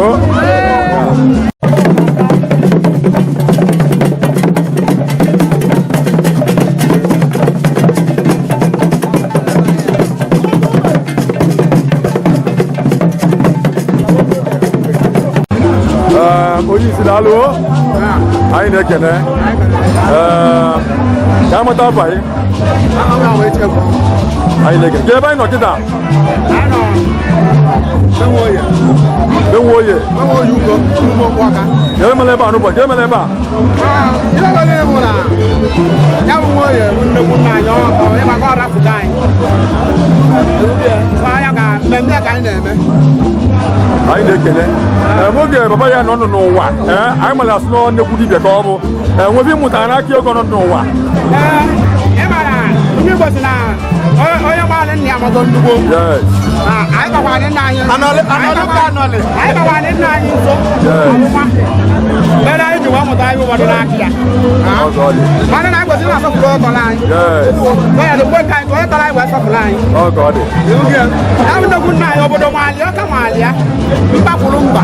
Ee, onye isi daalụ o. Anyị na-ekene. Ee, ka amata afa anyị. Anyị na-ekene. Ka ebe anyị nọ kịta? Benwoye. Ka emela ebe a n'ụbọchị, ka emela ebe a. Ihe nwere bụ na ya bụ nwoye bụ nnekwu nna anyị ọ ịmaka ọ rapụta anyị. Ya ka mmemme ka anyị na-eme. Anyị na-ekele. Ee, oge baba ya nọ n'ụwa, ee, anyị mara asị na nnekwu dibịa ka ọ bụ. Ee, nwebe ịmụtara n'aka ego nọ n'ụwa. Ee, ị mara ndị Igbo si na onye gbalị nna ya mago nnukwu. Yes. Anyị gbakwara nna anyị. Anyị gbakwara nna anyị nso. Ọmụma. Mere anyị ji wee mụta ihe ụfọdụ n'aka ya. Ọzọ ọ dị. Mana na anyị kwesịrị na-asọpụrụ onye tọrọ anyị. Yes. Ya dị mgbe nke anyị onye tọrọ anyị wee sọpụrụ anyị. Ọ ka ọ dị. Ya bụ nnekwu nna anyị obodo nwali ọka nwali ya mba kwuru mba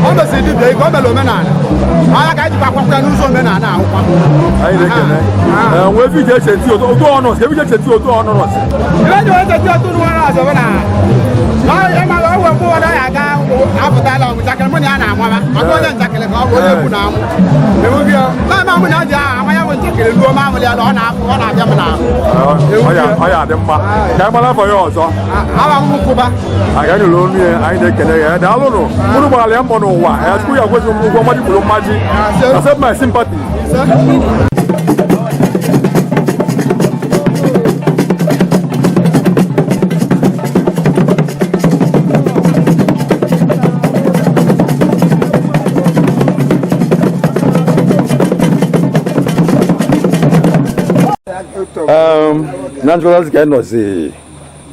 o mesiri dibịa ike o mere omenala ọnya ka anyị jikwa akwakwa ya n'ụzọ omenala akwụkwọ. Anyị na-ekene. Ee, nwee ebe iji eche ntị otu ọnụ ọsị, ebe iji eche ntị otu ọnụ ọsị. Ihe ji wee cheta otu nwa ọzọ bụ na ịma na ọgwụ mgbe ụfọdụ ya aga apụtala ọgwụ njakịrị mụ na ya na-amaba maka onye njakịrị ka ọ bụ onye ekwu na amụ na mụ na ji aha ama ya bụ njakịrị ruo m amụlị ya na ọ na-apụ ọ na-abịa m n'ahụ. Ọ ya dị mma. Ka anyị mara afọ ya ọzọ. Awa m kwụba. Anyị nụrụ onu ya, anyị na-ekele ya. Daalụnụ. Unu gbara ya mbọ n'ụwa. Ya Chukwu ya kwezi m ụgwọ mmaji kwuru mmaji. Accept my sympathy. Na nchịkọta ka anyị nọzi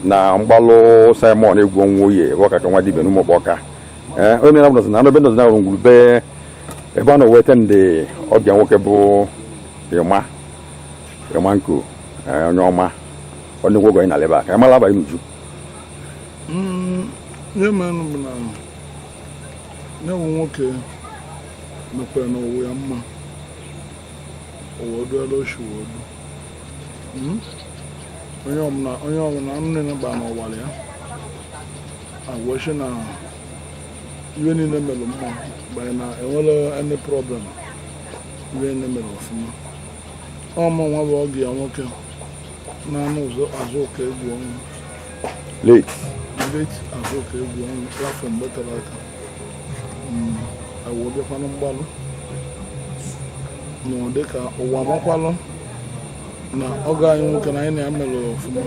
na mgbalụ Simon Egwu Nwoye ebe ọka ka nwa dibịa n'ụmụ ọka. Ee, onye mere nọzi na ebe nọzi na ngwurube ebe a nọ weta ndị ọbịa nwoke bụ Ịma Ịma Nko, onye ọma onye nwoke anyị na-aleba ka anyị mara abalị n'uju. Ihe mere bụ na ya bụ nwoke mekwara na ụwa ya mma ụwa oduela oshi odu. Onye ọbụla onye ọbụla nne gba n'ụwara ya agwọchi na ihe niile mere mma banye na enwere any problem ihe niile mere ọfụma. Ọmụ nwa bụ ọgụ ya nwoke na-anụ ụzọ Azụka Egwu Ọnwụ. Late. Late Azụka Egwu Ọnwụ afọ mgbe tere aka. Awụ bịakwanụ mgbalụ nọ dịka ụwa makwalụ na ọgọ anyị nwoke na anyị na ya mere ọfụma.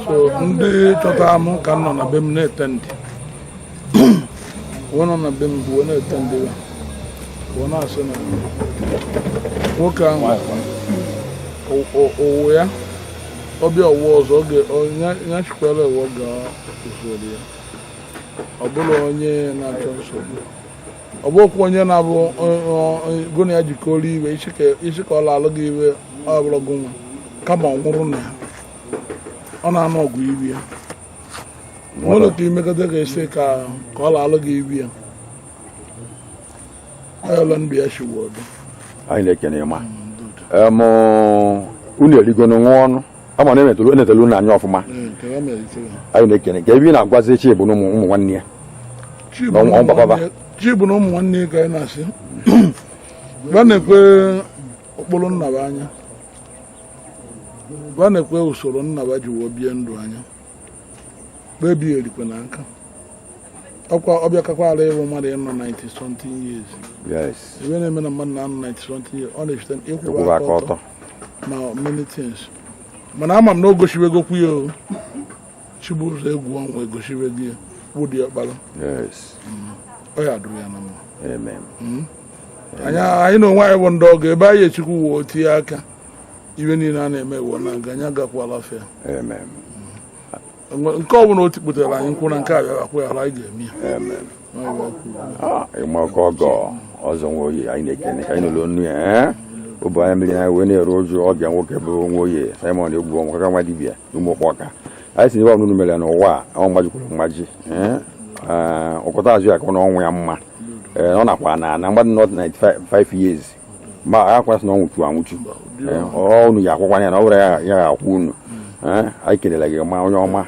So ndị chọtara m ka m nọ na be m na-ete ndị wee nọ na be m wee na-ete ndị ya wee na-asị na nwoke ahụ ụwa ya ọbịa ụwa ọzọ oge ya chikwara ụwa ga usoro ya. Ọ bụrụ onye na-achọ nsogbu, ọ bụrụkwa onye na-abụ gụ na ya jikọrọ iwe isi ka ọ lalụ gị iwe, ọ bụrụ gị nwa kama ọ nwụrụ na ya, ọ na-anụ ọgụ iwe ya nwere ka imekọta ka esi ka ọ lalụ gị iwe ya ọla ndụ ya shiwo ọdụ. Anyị na-ekene ma unu erigo na nwa ọnụ ama na emetụrụ enetelu unu anya ọfụma. Anyị na-ekene ka ebe ị na-agwazi Chibu na ụmụ nwanne ya na ụmụ papa. Chibu na ụmụ nwanne ya ka anyị na-asị ba na-ekwe ụkpụrụ nnaba anya, ba na-ekwe usoro nnaba ji wee bie ndụ anya, kpebie erikwe na nka ọkwa ọbịa kakwara ịbụ mmadụ ịnọ 90 something years. Ebe na-eme na mmadụ na-anọ 90 something years, ọ na-echite ịkwụba aka ọtọ na many things, mana ama m na o gosiwegokwu ya. O Chibuzo egwu ọnwa egosiwego ya bụ dị ọkpara. Ọ ya dụrụ ya na mma. Amen. Anyị na onwe anyị bụ ndị ọgọ ebe anyị echukwu wuo tinye aka iwe niile a na-eme wụ na nga anyị agakwala afịa. Amen. Nke ọ bụla o tikputere anyị nkwụ na nke a bịara akwụ ya ala, anyị ga-eme ya. Amen. Ọ bụ okwu. Ịma oke ọgọ ọzọ nwa oyi, anyị na-ekene ka anyị nụrụ onu ya ụbụ anya mmiri anyị wee na-eru ụjụ ọbịa nwoke bụ nwa oyi Simon Egwu ọnwa kaka nwa dibịa n'ụmụ ọkpọka. Anyị si n'ebe ọbụla unu mere n'ụwa a, ọ mmajikwuru mmaji ụkọta azụ ya ka ọ na ọnwụ ya mma. Ee, ọ nakwa na mmadụ nọ 95 years ma akwa sị na ọ nwụchu anwụchu. Ee, ọ unu ya akwụkwana ya na ọ bụrụ ya ya ga-akwụ unu. Ee, anyị kelere gị ma onye ọma.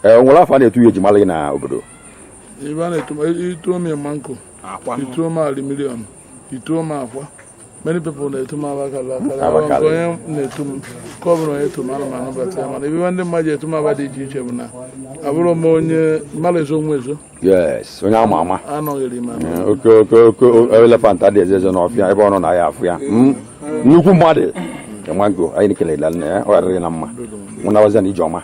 Ee, o nwere afọ a na-etu ya eji mara gị na obodo? Ibe a na-etu ituo m ịma nkụ, ituo m ali million, ituo m akwa. Many people na-etu m Abakalị akara. Abakalị. Nke onye na-etu m ka ọ bụrụ onye etu m, ana m anabata ya, mana ebe ndị mmadụ ji etu m aba dị iche iche bụ na abụrụ m onye mmadụ ezo nwa ezo. Yes, onye ama ama. Anọghịrị m anọ. Oke oke oke elephant adịghị ezo ezo n'ọfịa ebe ọ nọ na ya afụ ya. Nnukwu mmadụ enwango, anyị kelere nna ya, ọ ghara na mma mụ na na ijeọma.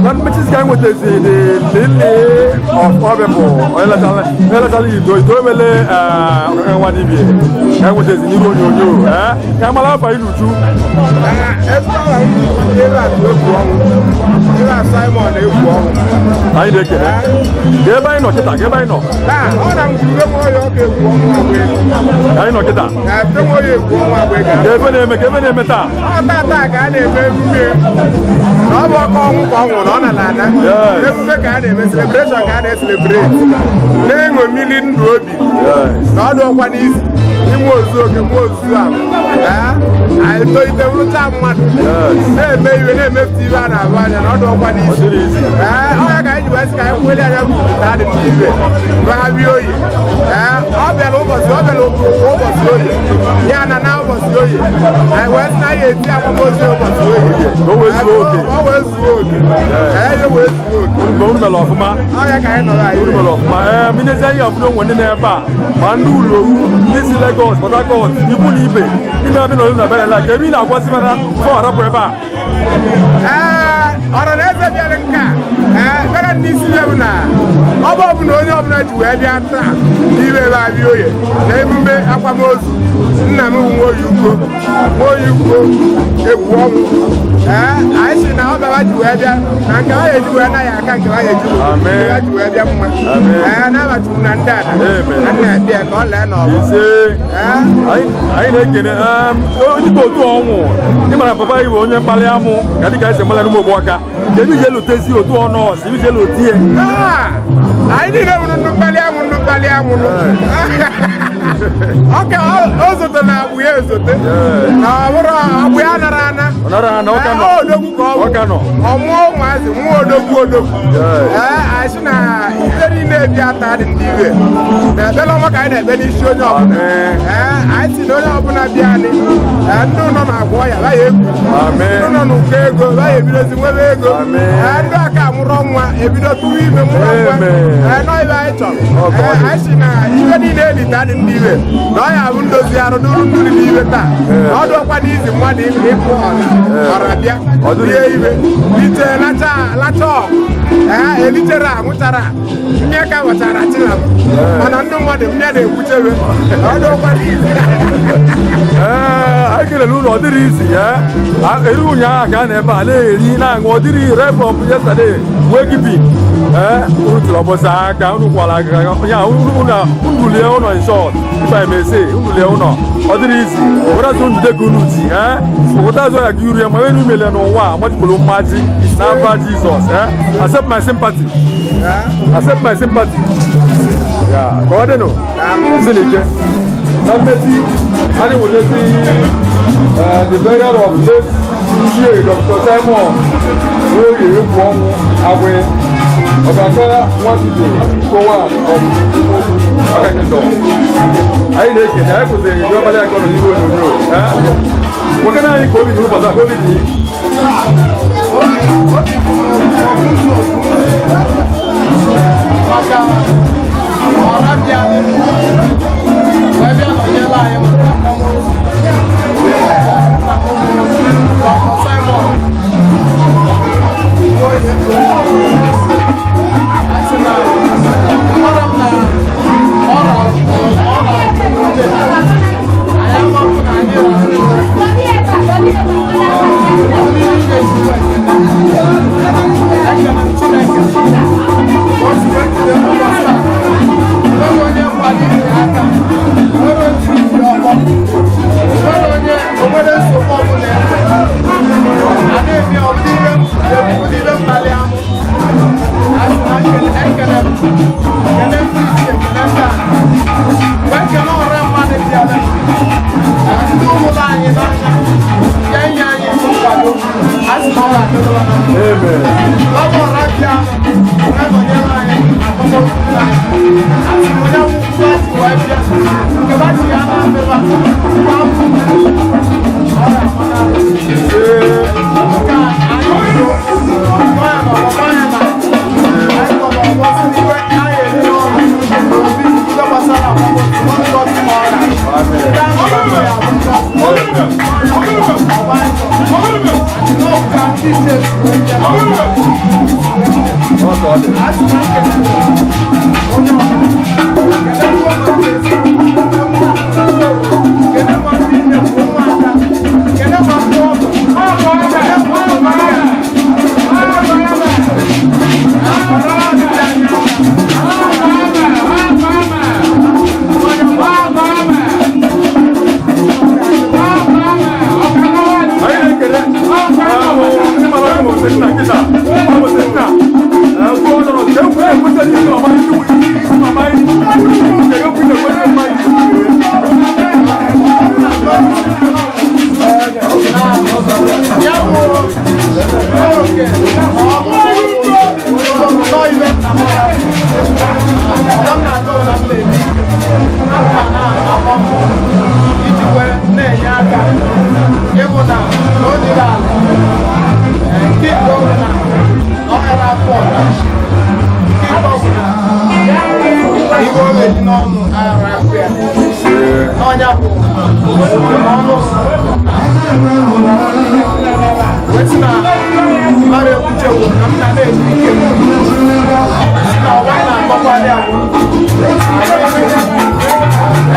Na mmechizi ka anyị nwetazi the lily of all people, onye letara ido emele nwa dibie ka anyị nwetazi n'iru onyonyo ka anyị mara afa iluchu. Anyị na-ekele ka ebe anyị nọ kịta, ka ebe anyị nọ, ka anyị nọ kịta, ka ebe na-eme, ka ebe na-eme taa. Taa ka a na-eme emume na ọ bụ ọkụ ọnwụ ka ọ nwụrụ na ọ nala ana. Emume ka a na-eme, celebration ka a na-eselebrate na-eṅomili ndụ obi na ọdụ ọkwa n'isi inwe ozu oke nwe ozuzu ahụ. Anyị tolite wụrụcha mmadụ na-eme iwe, na-emepụta iwe a na-abụ anya na ọdụ ọkwa n'isi. Ee, ọ ya ka anyị ji wee sị ka anyị kweli anya bụ taa dị n'iwe gagharịa oyi. Ee, ọ bịara ụbọchị, ọ bịara ụbọchị oyi ya na na ụbọchị oyi, anyị wee sị na anyị eti akwamozu ụbọchị oyi. Ka o wee zuo oke. Ọ wee zuo oke. Ee, ya wee zuo oke. Mgbe unu mere ọfụma. Ọ ya ka anyị nọrọ anyị. Unu mere ọfụma. Ee, minezi anyị ọbụla onwe ndị na-ebe a, ma ndị ụlọowu, ndị si Lagos, Port Harcourt, ikwu na ibe, ndị na-abịa n'olu na bịa ka ebe ị na-agwazi mana fọ arapụ ebe a. Ee, ọra na eze bịara nke a. Ee, bịara n'isi ya bụ na ọ bụ ọbụla onye ọbụla ji wee bịa taa n'ime ebe abịa oye na emume akwamozu nna m bụ Nwoye Ukwo, Nwoye Ukwo egwu ọnwụ. Ee, anyị sị na ọ bịara ji wee bịa na nke ha eji wee naghị aka nke ha eji wee ji wee bịa mma. Ee, nabatụrụ na ndị ada na nna bịa ka ọ lee n'ọgbọ. Ise. Anyị na-ekene dịka otu ọnwụ ị mara papa anyị bụ onye mkpali amụ ka dịka anyị si mara n'ụmụ ogbu aka, kedu ije lutezi otu ọnọọsụ ije lutie? Anyị niile wụrụ ndụ mkpali amụ, ndụ mkpali amụ. Ọka o zote na agbụ ya ezote na ọ bụrụ agbụ ya nara ana. Ọ nara ana, ọ ka nọ. Ee, odogwu ka ọ bụ. Ọ ka nọ. Ọ mụọ ụmụazị, mụọ odogwu odogwu. Ee, anyị sị na ife niile bịa taa dị ndị iwe na ekpere ọma ka anyị na-ekpe n'isi onye ọbụla. Ee, anyị sị na onye ọbụla bịa anyị, ee, ndị nọ na-agwọ ya ya egwu, ndị nọ n'ụkọ ego ya ebidozi nwebe ego. Ee, ndị aka mụrụ nwa ebido tụrụ ime mụrụ nwa. Ee, nọ ibe anyị chọrọ. Ee, anyị sị na ife niile elite adị ndị iwe na ọ ya bụ ndozi arụ n'uru mmiri n'iwe taa na ọdụ ọkwa n'izi mmadụ ịpụ ọra ọra bịa rie iwe ite lacha lacha ọgụ. Ee, elichere anwụchara ndị aka wachara chinam, mana ndị mmadụ ndị a na-ekwuchebe na ọdụ ọkwa n'izi. Ee, anyị kelere unu. Ọ dịrị izi ya eri ụnyaahụ ka a na-ebe a na-eri na-aṅụ, ọ dịrị right from yesterday wee kipi. Ee, unu tụrụ ọbọsị aka, unu kwara aka ya unu na unu lie ụlọ. In short, if I may say, unu lie ụlọ, ọ dịrị izi were unu jide ka unu ji. Ee, weta azụ ya ka iru ya ma enu mele n'ụwa a machipụrụ mmaji n'afa Jizọs. Ee, accept my sympathy, accept my sympathy ya ka ọ dịnụ si n'ike. Na mmeti anyị wetezi the burial of late Ichie Dr. Simon Nwoye Egwu Ọnwụ Agwe Ọkaka Nwadibe Kowa of Ọka Kingdom. Anyị na-ekene, anyị kwụsịrị ndị ọkpara ya ka ọ nọ n'ihu onyonyo. Nwoke na anyị ka obi dị ụbọchị a, ka obi dị. Maka ọra bịa wee bịa nọnyere anyị maka akwamozu Dr. Simon Nwoye. Asị na ọra m na ọra ọra ute anyị amapụ na anyị rara ndị niile si wee keta. Ekele m Chineke o si wee jide ụbọchị a. Enweghị onye Ọ dị. Anyị na-ekele ndị mara ọrụ mose nna nkịta ọ mose nna kwuo ọnọrọ nke ekwu ekwesịrị isi ọma isi isi mama isi nke ekwu na-ekwesịrị mma isi. Iji wee na-enye aka ịhụ na o dịrị ala nke ikpe bụ na ọ ghara afọ ọda nke ikpe bụ na ihe o meji n'ọnụ aghara afọ ya n'ọnya bụ n'ọnụ wee sị na mmadụ ekwuchewo na m na na-eji ike m sị na ọwa na-akọkwali ahụ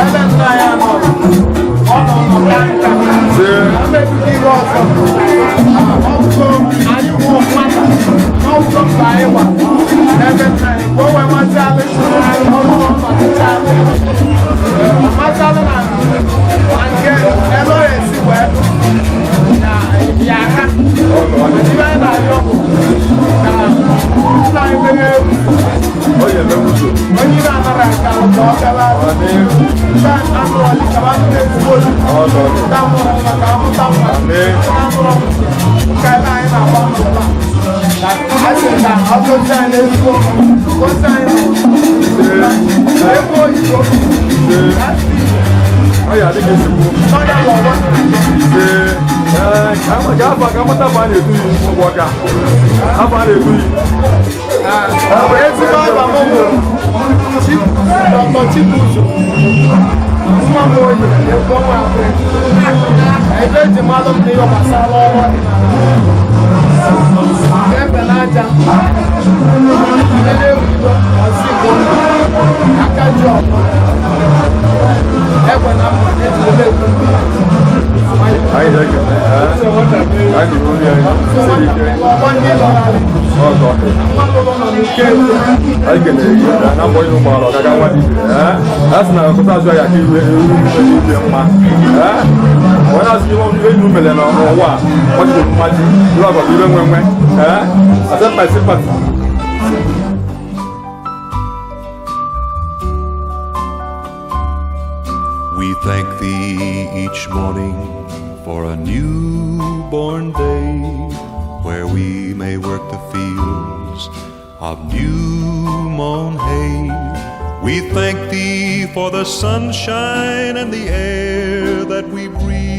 ebe nna ya nọ ọ nọ nọ nka mmebigo ihe ọzọ ọbụgo anyị nwụọ mmadụ n'ọbụgo mgbe anyị gba n'ebe nna anyị ka o wee masị alị ọrụ ọmatịchalị ọmasịalị na nke ebe ọ esi wee na ya aka ibe anyị na-arịọ bụ ka nna anyị mere egwu onye ibe anara nka ka ọ gaba ndị anụ ọlị ka anụ na-ezigbo olu ndị amụrụ nwa ka amụta nwa ndị amụrụ nke ebe anyị na-agba mbọ a sị ka ọ gosi anyị n'ezigbo gosi anyị ebe oyibo. Ọ ya adịghị ezigbo. Ee, ka afọ ka amata afọ a na-etu yi ụgwọ ọka afọ a na-etu yi. Ezigbo aba m bụ Dr. Chibuzo nwa m oyi ekwu ọnwa abụọ ebe eji mmadụ m n'ihe gbasara ọrụ ọdịnala ebe n'aja ele ebido ọzọ Igbo aka ji ọkụ egbe na mma eji ele ekwu. Anyị na-ekele anyị nụrụ nri anyị siri ike. Ọzọ anyị kelere gị na mbọ ịnụ ụgbọala ọgaga nwa dibịa a sị na ọkụta azụ ya ka iwe ewu ibe mma onye na-asị ihe ibe inu mere n'ụwa a mmaji mmaji iwe ọgọdọ ibe nwe nwe accept my sympathy. We thank thee each morning for a newborn day where we may work the fields of new mown hay. We thank thee for the sunshine and the air that we breathe.